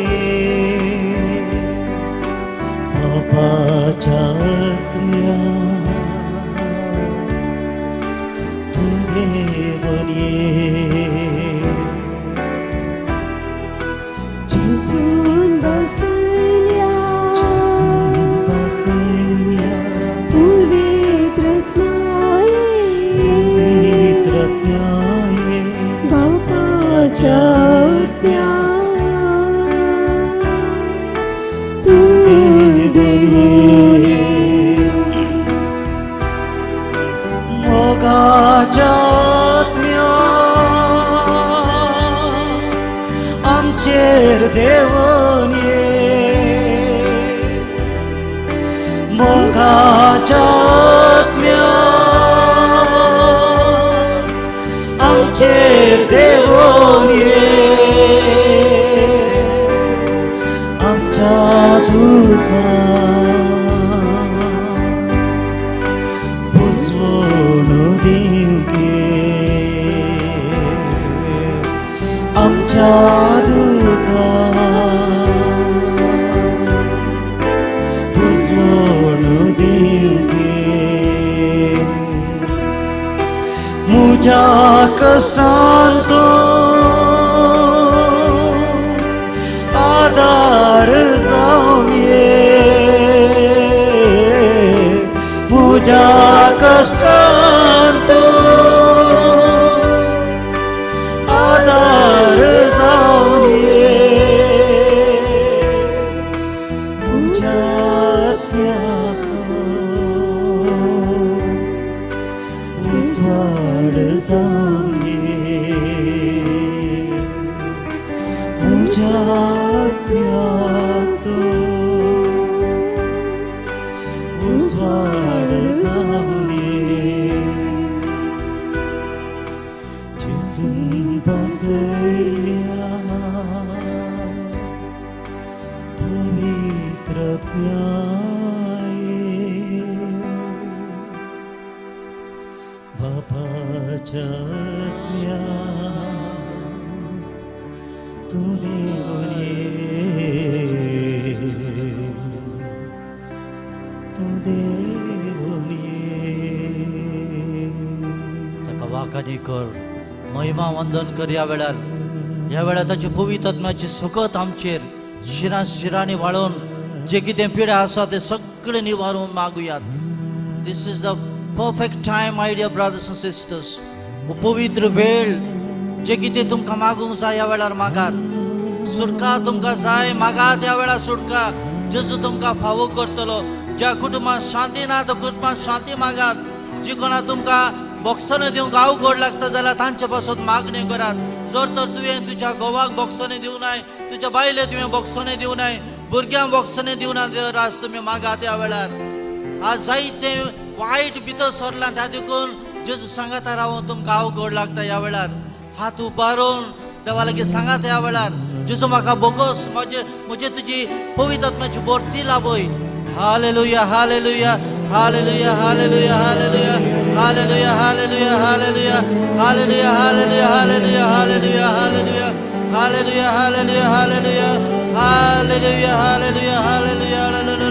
[SPEAKER 1] पापाच्या आत्म्या तूं देवोन ये. मोगाच्या आत्म्या आमचेर देवोन ये आमच्या दुखां पुसवण दिवंके आमच्या दुखां पुसवण दिवंके मुझ्या कष्टांत आदार जावन ये मुझ्या कष्टांत आदार जावन ये मुझ्या आत्म्याक उजवाड जावन ये मुझ्या आत्म्याक उजवाड जावन ये जेजून बसयल्या पवित्र आत्म्याये बापाच्या आत्म्या तूं देवोन ये तूं देवोन ये.
[SPEAKER 3] ताका वाखाणी कर, महिमा वंदन कर. ह्या वेळार, ह्या वेळार ताची पवित्र आत्म्याची सुकत आमचेर शिरां शिरांनी वाळोवन जे कितें पिड्या आसा ते सगळे निवारून मागुयात. This is the perfect time, my dear brothers and sisters. हो पवित्र वेळ, जे कितें तुमकां मागूंक जाय ह्या वेळार मागात. सुटका तुमकां जाय मागात ह्या वेळार सुटका. जेजू तुमकां फावो करतलो. ज्या कुटुंबांत शांती ना त्या कुटुंबांत शांती मागात. जी कोणा तुमकां बोक्सनां दिवंक अवघड लागता जाल्यार तांचे पासत मागण्यो करात. जर तर तुवें तुज्या घोवाक बोक्सनां दिवनाय, तुज्या बायले तुवें बोक्सनां दिवनाय, भुरग्यांक बोक्सनां दिवना तर आज तुमी मागात ह्या वेळार. आज जायते वायट भितर सरलां, त्या देखून जेजू सांगाता रावून तुमकां अवघड लागता ह्या वेळार. हात उबारून देवा लागीं सांगात ह्या वेळार, जेजू म्हाका बोगोस, म्हजे म्हजे तुजी पवित्र आत्म्याची भरती लाभय. Hallelujah, hallelujah, hallelujah, hallelujah, hallelujah, hallelujah, hallelujah, hallelujah, hallelujah, hallelujah, hallelujah, hallelujah, hallelujah, hallelujah, hallelujah, hallelujah, hallelujah, hallelujah, hallelujah.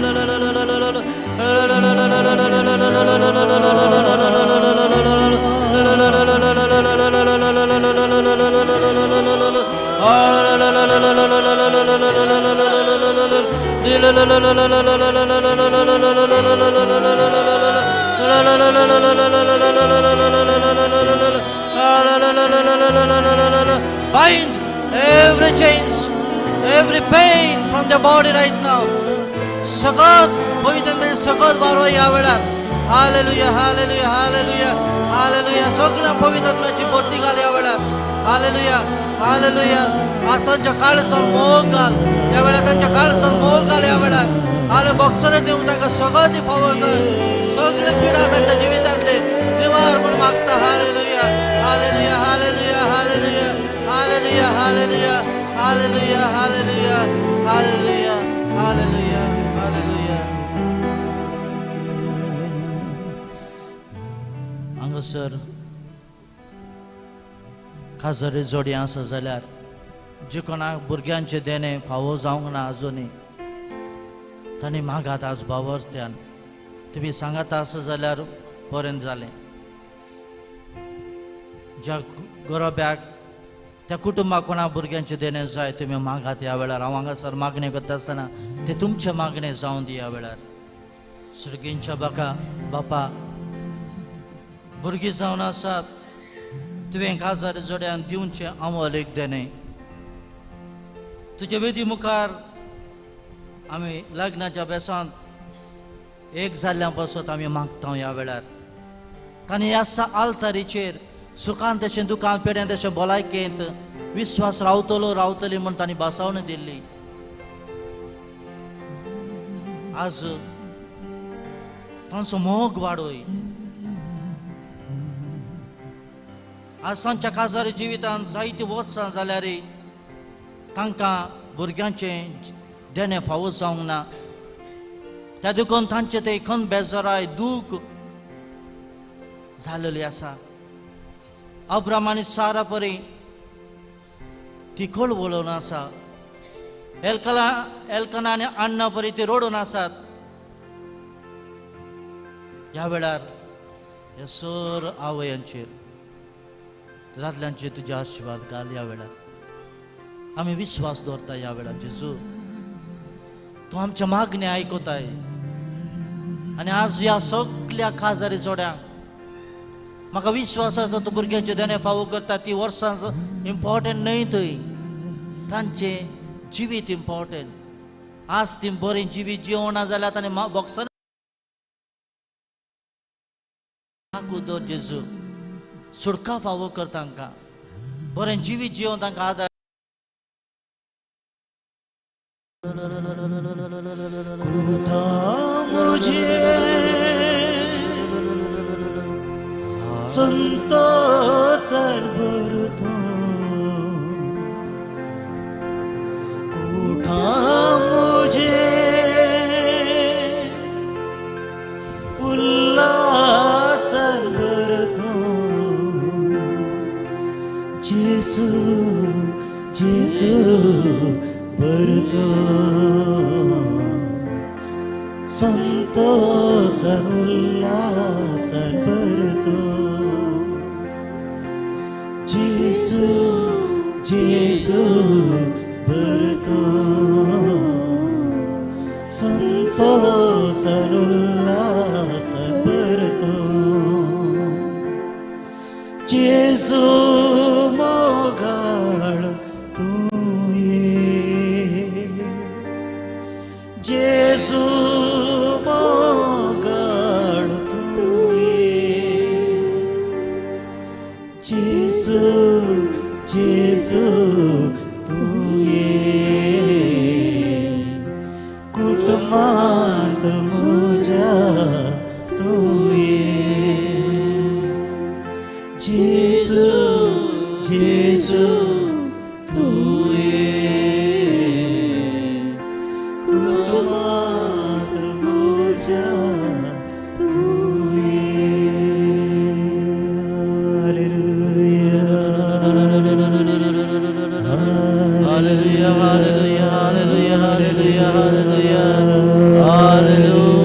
[SPEAKER 3] Bind every chains, every pain from the body right now. सगळं पवित्र सगळं वारो ह्या वेळार. Hallelujah, hallelujah, hallelujah, hallelujah. सगळ्या पवित्र आत्म्याची भरती घाल ह्या वेळार. Hallelujah, hallelujah. आज तांच्या काळसान मोग घाल ह्या वेळार, तांच्या काळसान मोग घाल ह्या वेळार. हाले बॉक्सर दिवंक तांकां सगळं ती फावो कर. सगळे पिडा तांच्या जिवितांतले निवार म्हूण मागता. Hallelujah, hallelujah, hallelujah, hallelujah, hallelujah, hallelujah, hallelujah, hallelujah, hallelujah, hallelujah, hallelujah. हांगासर खाजरी जोडी आसा जाल्यार जे कोणाक भुरग्यांचें देणें फावो जावंक ना आजुनूय तांणी मागात आज बावर्त्यान. तुमी सांगात आसा जाल्यार बरें जालें. ज्या गोरब्याक त्या कुटुंबाक कोणा भुरग्यांचें देणें जाय तुमी मागात ह्या वेळार. हांव हांगासर मागणें करता आसतना तें तुमचें मागणें जावं दी ह्या वेळार. सर्गींच्या बाका बापा, भुरगीं जावन आसात तुवें काजार जोड्यान दिवचें अमोल एक देणें. तुजे वेदी मुखार आमी लग्नाच्या बेसांत एक जाल्ल्या पासत आमी मागता ह्या वेळार. तांणी ह्या आल्तारीचेर सुखान तशें दुखान पेड्यान तशें भलायकेंत विस्वास रावतलो रावतली म्हूण तांणी भासावण दिल्ली. आज तांचो मोग वाडय. आज तांच्या काजारी जिवितांत जायतीं वर्सां जाल्यार तांकां भुरग्यांचें देणें फावो जावंक ना. त्या देखून तांचें ते खंत बेजाराय दूख जालेली आसा. अब्राम आनी सारा परी ती कळवळून आसा. एल्कना आनी अण्णा परी ती रडून आसात. ह्या वेळार ह्या सर आवयांचेर दादल्यांचेर तुजे आशिर्वाद घाल. ह्या वेळार आमी विस्वास दवरता. ह्या वेळार जेजू तूं आमच्या मागणे आयकताय आनी आज ह्या सगल्या काजारी जोड्यांक म्हाका विश्वास आसा तूं भुरग्यांचे देणें फावो करता. ती वर्सां इम्पॉर्टंट न्हय, थंय तांचें जिवीत इम्पॉर्टंट. आज ती बरें जिवीत जिवना जाल्यार ताणें बॉक्सान दवर जेजू, सुटका फावो कर तांकां, बरें जिवीत जिवन तांकां आदार.
[SPEAKER 1] संतोषान भरतो कुठा मुझे उल्लासन भरतो. जेसू जेसू भरतो संतोषान उल्लासन भरतो. जेसू जेसू भरतो संतोषान उल्लासन भरतो. जेसू मोगाळ तूं ये, जेसू मोगाळ तूं ये, जेसू जेसू तूं ये, कुटुंबांत म्हज्या तूं ये, जेसू जेसू तूं ये, कुटुंबांत म्हज्या तूं ये.
[SPEAKER 3] Hallelujah, hallelujah, hallelujah, hallelujah, hallelujah, hallelujah, hallelujah, hallelujah.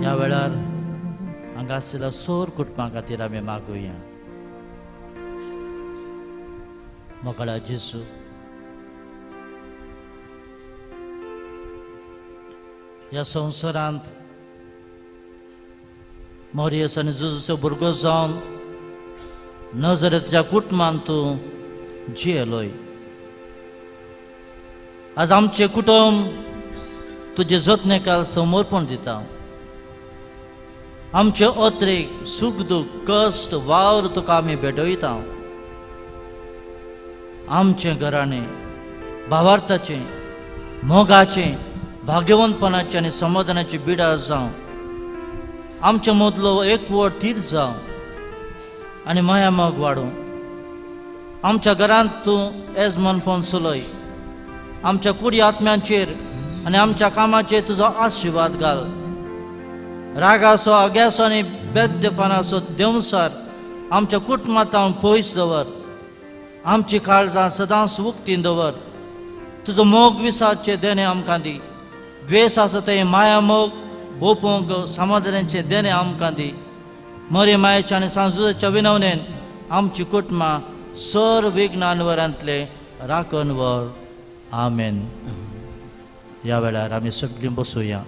[SPEAKER 3] ह्या वेळार हांगा आशिल्ल्या सोर कुटुंबा खातीर आमी मागुया. मोगाळा जेजू, ह्या संवसारांत मोरियस आनी जुजूचो भुरगो जावन नजरेच्या कुटुंबांत तूं जियेलोय. आज आमचें कुटुंब तुजे जतनेकाल समर्पण दिता. आमचे अत्रेक सूख दूख कश्ट वावर तुका आमी भेटयता. आमचें घराणें भावार्थाचें, मोगाचें, भाग्यवंतपणाचें आनी समाधानाचें बिडा जावं. आमचे मदलो एकवट थीर जावं आनी माया मोग वाडूं. आमच्या घरांत तूं एजमानपण चलय. आमच्या कुडी आत्म्यांचेर आनी आमच्या कामाचेर तुजो आशिर्वाद घाल. रागाचो, आग्याचो आनी बेद्यपणाचो देंवसार आमच्या कुटुंबांत पयस दवर. आमची काळजां सदांच उक्तीन दवर. तुजो मोग विसाचें देणें आमकां दी. द्वेस आसा तें माया मोग ओपूंक समाधानाचें देणें आमकां दी. मरे मायेच्या आनी सांजुच्या विनवणेन आमची कुटुंबां सर विघ्नांवरांतले राखण व्हर. आमेन. ह्या वेळार आमी सगळीं बसुया.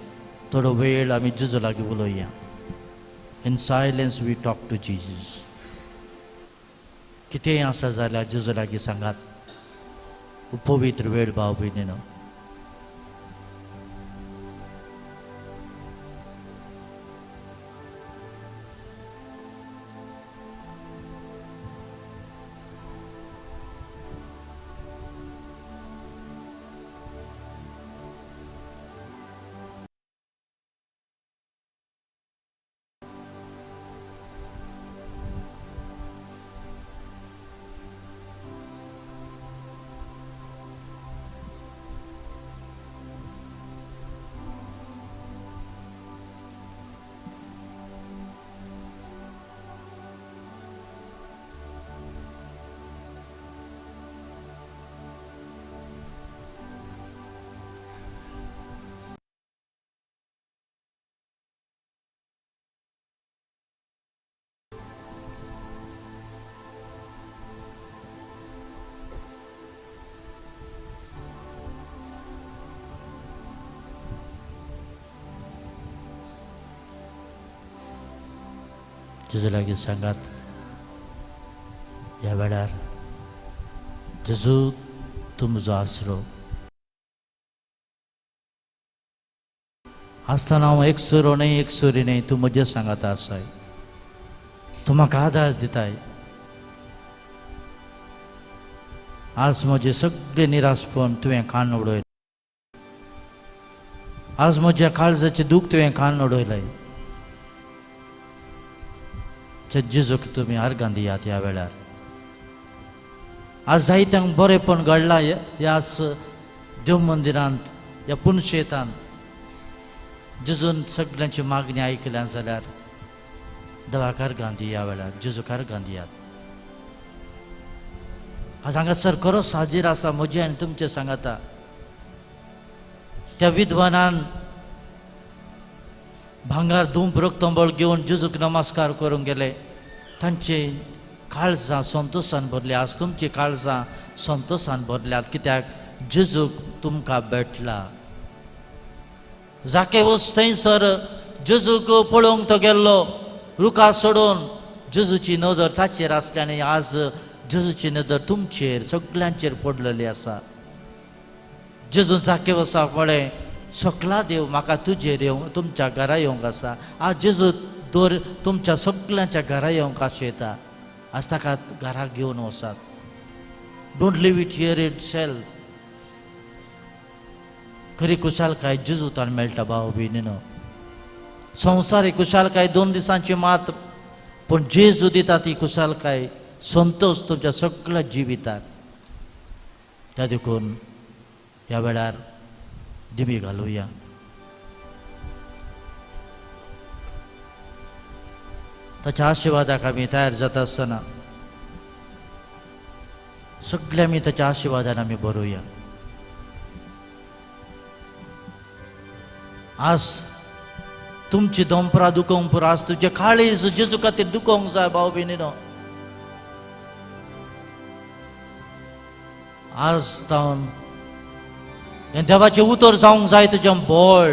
[SPEAKER 3] थोडो वेळ आमी जेजू लागीं उलोवया. In silence we talk to Jesus. कितेंय आसा जाल्यार जेजू लागीं सांगात. पवित्र वेळ भाव भयणीनो. जेजू लागीं सांगात ह्या वेळार, जेजू तूं म्हजो आसरो. आसतना हांव एकसुरो न्हय, एकसुरी न्हय, तूं म्हजें सांगात आसाय. तूं म्हाका आदार दिताय. आज म्हजें सगळें निराशपण तुवें कान उडयलें. आज म्हज्या काळजाचें दूख तुवें कान उडयलें. जेजूक तुमी आर्गां दियात ह्या वेळार. आज जायत्यांक बरेंपण घडलां ह्याच देव मंदिरांत, ह्या पुनशेतांत. जेजून सगल्यांची मागणी आयकल्या जाल्यार देवाक आर्गां दी ह्या वेळार, जेजूक आर्गां दियात. आज हांगासर खरोच हाजीर आसा म्हजें आनी तुमचें सांगाता. त्या विद्वानान भांगर धूप रक्तंबळ घेवन जेजूक नमस्कार करूंक गेले. तांचे काळजां संतोशान भरले. आज तुमची काळजां संतोशान भरल्यात, कित्याक जेजूक तुमकां भेटला. जाकेवस थंयसर जेजूक पळोवंक तो गेल्लो रुखार सोडून. जेजूची नदर ताचेर आसली आनी आज जेजूची नदर तुमचेर सगल्यांचेर पडलेली आसा. जेजून जाकेवसाक म्हळें, सकला देव म्हाका तुजेर येवंक, तुमच्या घरा येवंक आसा. आज जेजू दर तुमच्या सगल्यांच्या घरा येवंक आशेता. आज ताका घराक घेवन वचात. Don't leave it here itself. खरी खुशालकाय जेजूतान मेळटा भाव भयणीनो. संवसार ही खुशालकाय 2 दिसांची मात्र, पूण जेजू दिता ती खुशालकाय, संतोश तुमच्या सगळ्या जिविताक. त्या देखून ह्या वेळार दिमी घालुया. ताच्या आशिर्वादाक आमी तयार जाता आसतना सगळे आमी ताच्या आशिर्वादान आमी भरुया. आज तुमची दोंपरां दुखोवंक पुरो. आज तुजें काळीज जेजू खातीर दुखोवंक जाय भाव भयणीनो. आज तावन हें देवाचें उतर जावंक जाय तुजें बळ.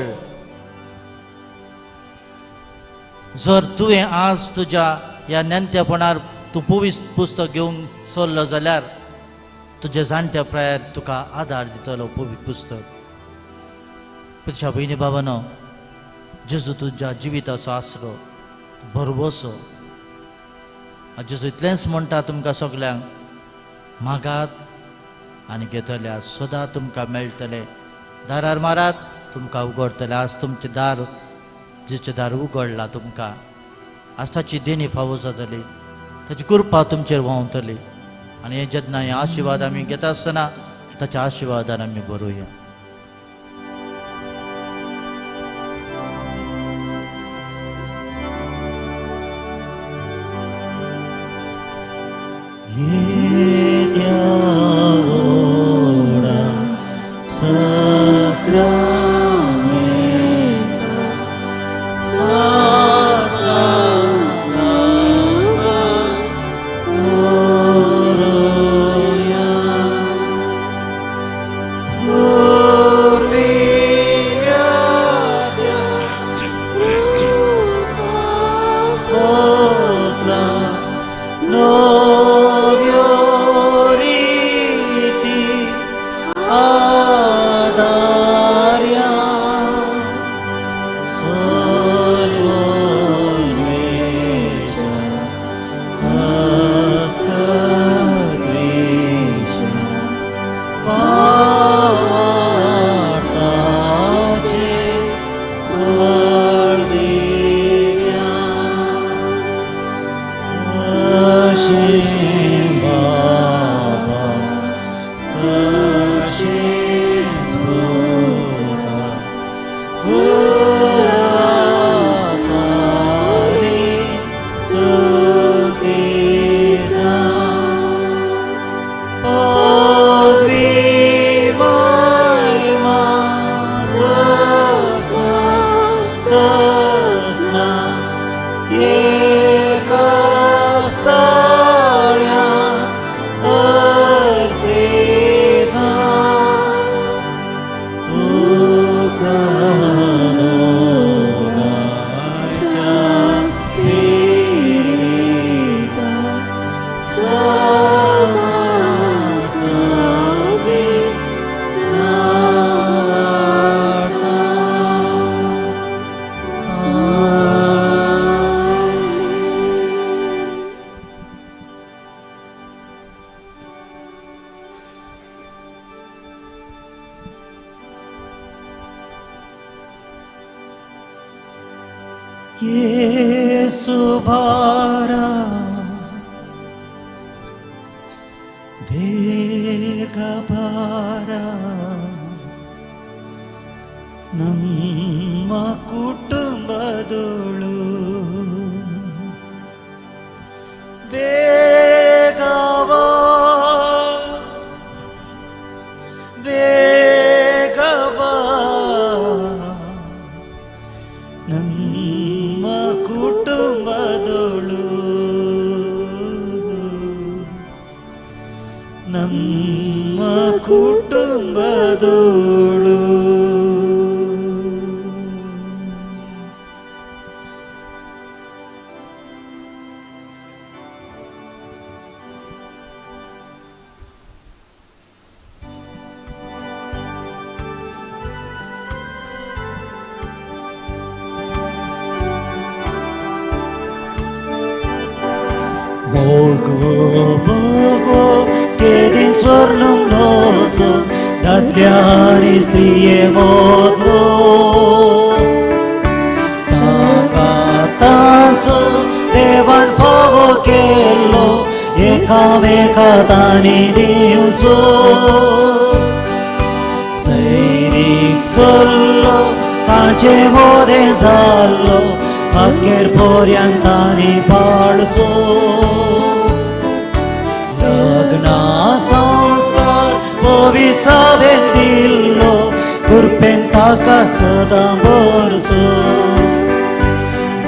[SPEAKER 3] जर तुवें आज तुज्या ह्या नेणटेपणार तूं पवित्र पुस्तक घेवन सरलो जाल्यार तुज्या जाणट्या प्रायार तुका आदार दितलो पवित्र पुस्तक. तुज्या भयणी बाबानो, जेजू तुज्या जिविताचो आसरो, भरवसो. जेजू इतलेंच म्हणटा तुमकां सगल्यांक, मागात आनी घेतल्या सदां तुमकां मेळटले. दारार मारात तुमकां उगडटले. आज तुमचें दार, जेचें दार उगडलां तुमकां, आज ताची देणी फावो जातली, ताची कृपा तुमचेर व्हांवतली. आनी हे जेन्ना हे आशिर्वाद आमी घेता आसतना ताच्या आशिर्वादान आमी भरुया.
[SPEAKER 1] Ooh. बाबा तशेंच पुता उल्हासाने स्तुती जावं. पदवी महिमा सस्ना सस्ना एकास्ताळ्या अर्सिता तुका दोगांच्या स्पिरिता समाजावे नावाडता. येसु भारा ಬೇಗ ಬಾರ ನಮ್ಮ ಕುಟುಂಬದೋಳು ಬೇಗವಾ ಬೇಗವಾ ನಮ್ಮ ಕುಟುಂಬದೋಳು ನಮ್ಮ ಕುಟುಂಬದೋಳು. भोगवो भोगवो केदी स्वर्णं नोसो दादल्यानी स्त्रिये मोदलो सांगातांसो देवान फावो केल्लो एकामेकातांनी दिवसो सैरीक चल्लो ताचे मोदें जाल्लो अखेर पर्यंत तांणी पाळसो लग्ना संस्कार पविसावेन दिल्लो कृपेन ताका सदां बरसो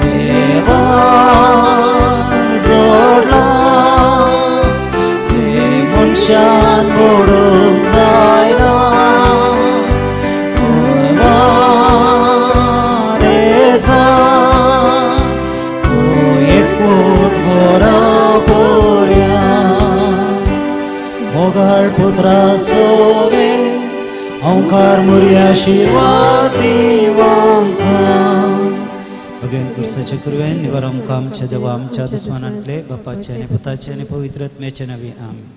[SPEAKER 1] देवान जोडलां तें मनशान मोडूंक जायना. मोगाळ पुत्रा सोवे ओंकार मुरी आशीर्वाद दिवांकां.
[SPEAKER 4] भगवान कुर्साचे कृपेन निवार आमकां आमच्या देवा आमच्या दुस्मानांतले बापाचे आनी पुताचे आनी पवित्र आत्म्याचे नांवी. आमेन.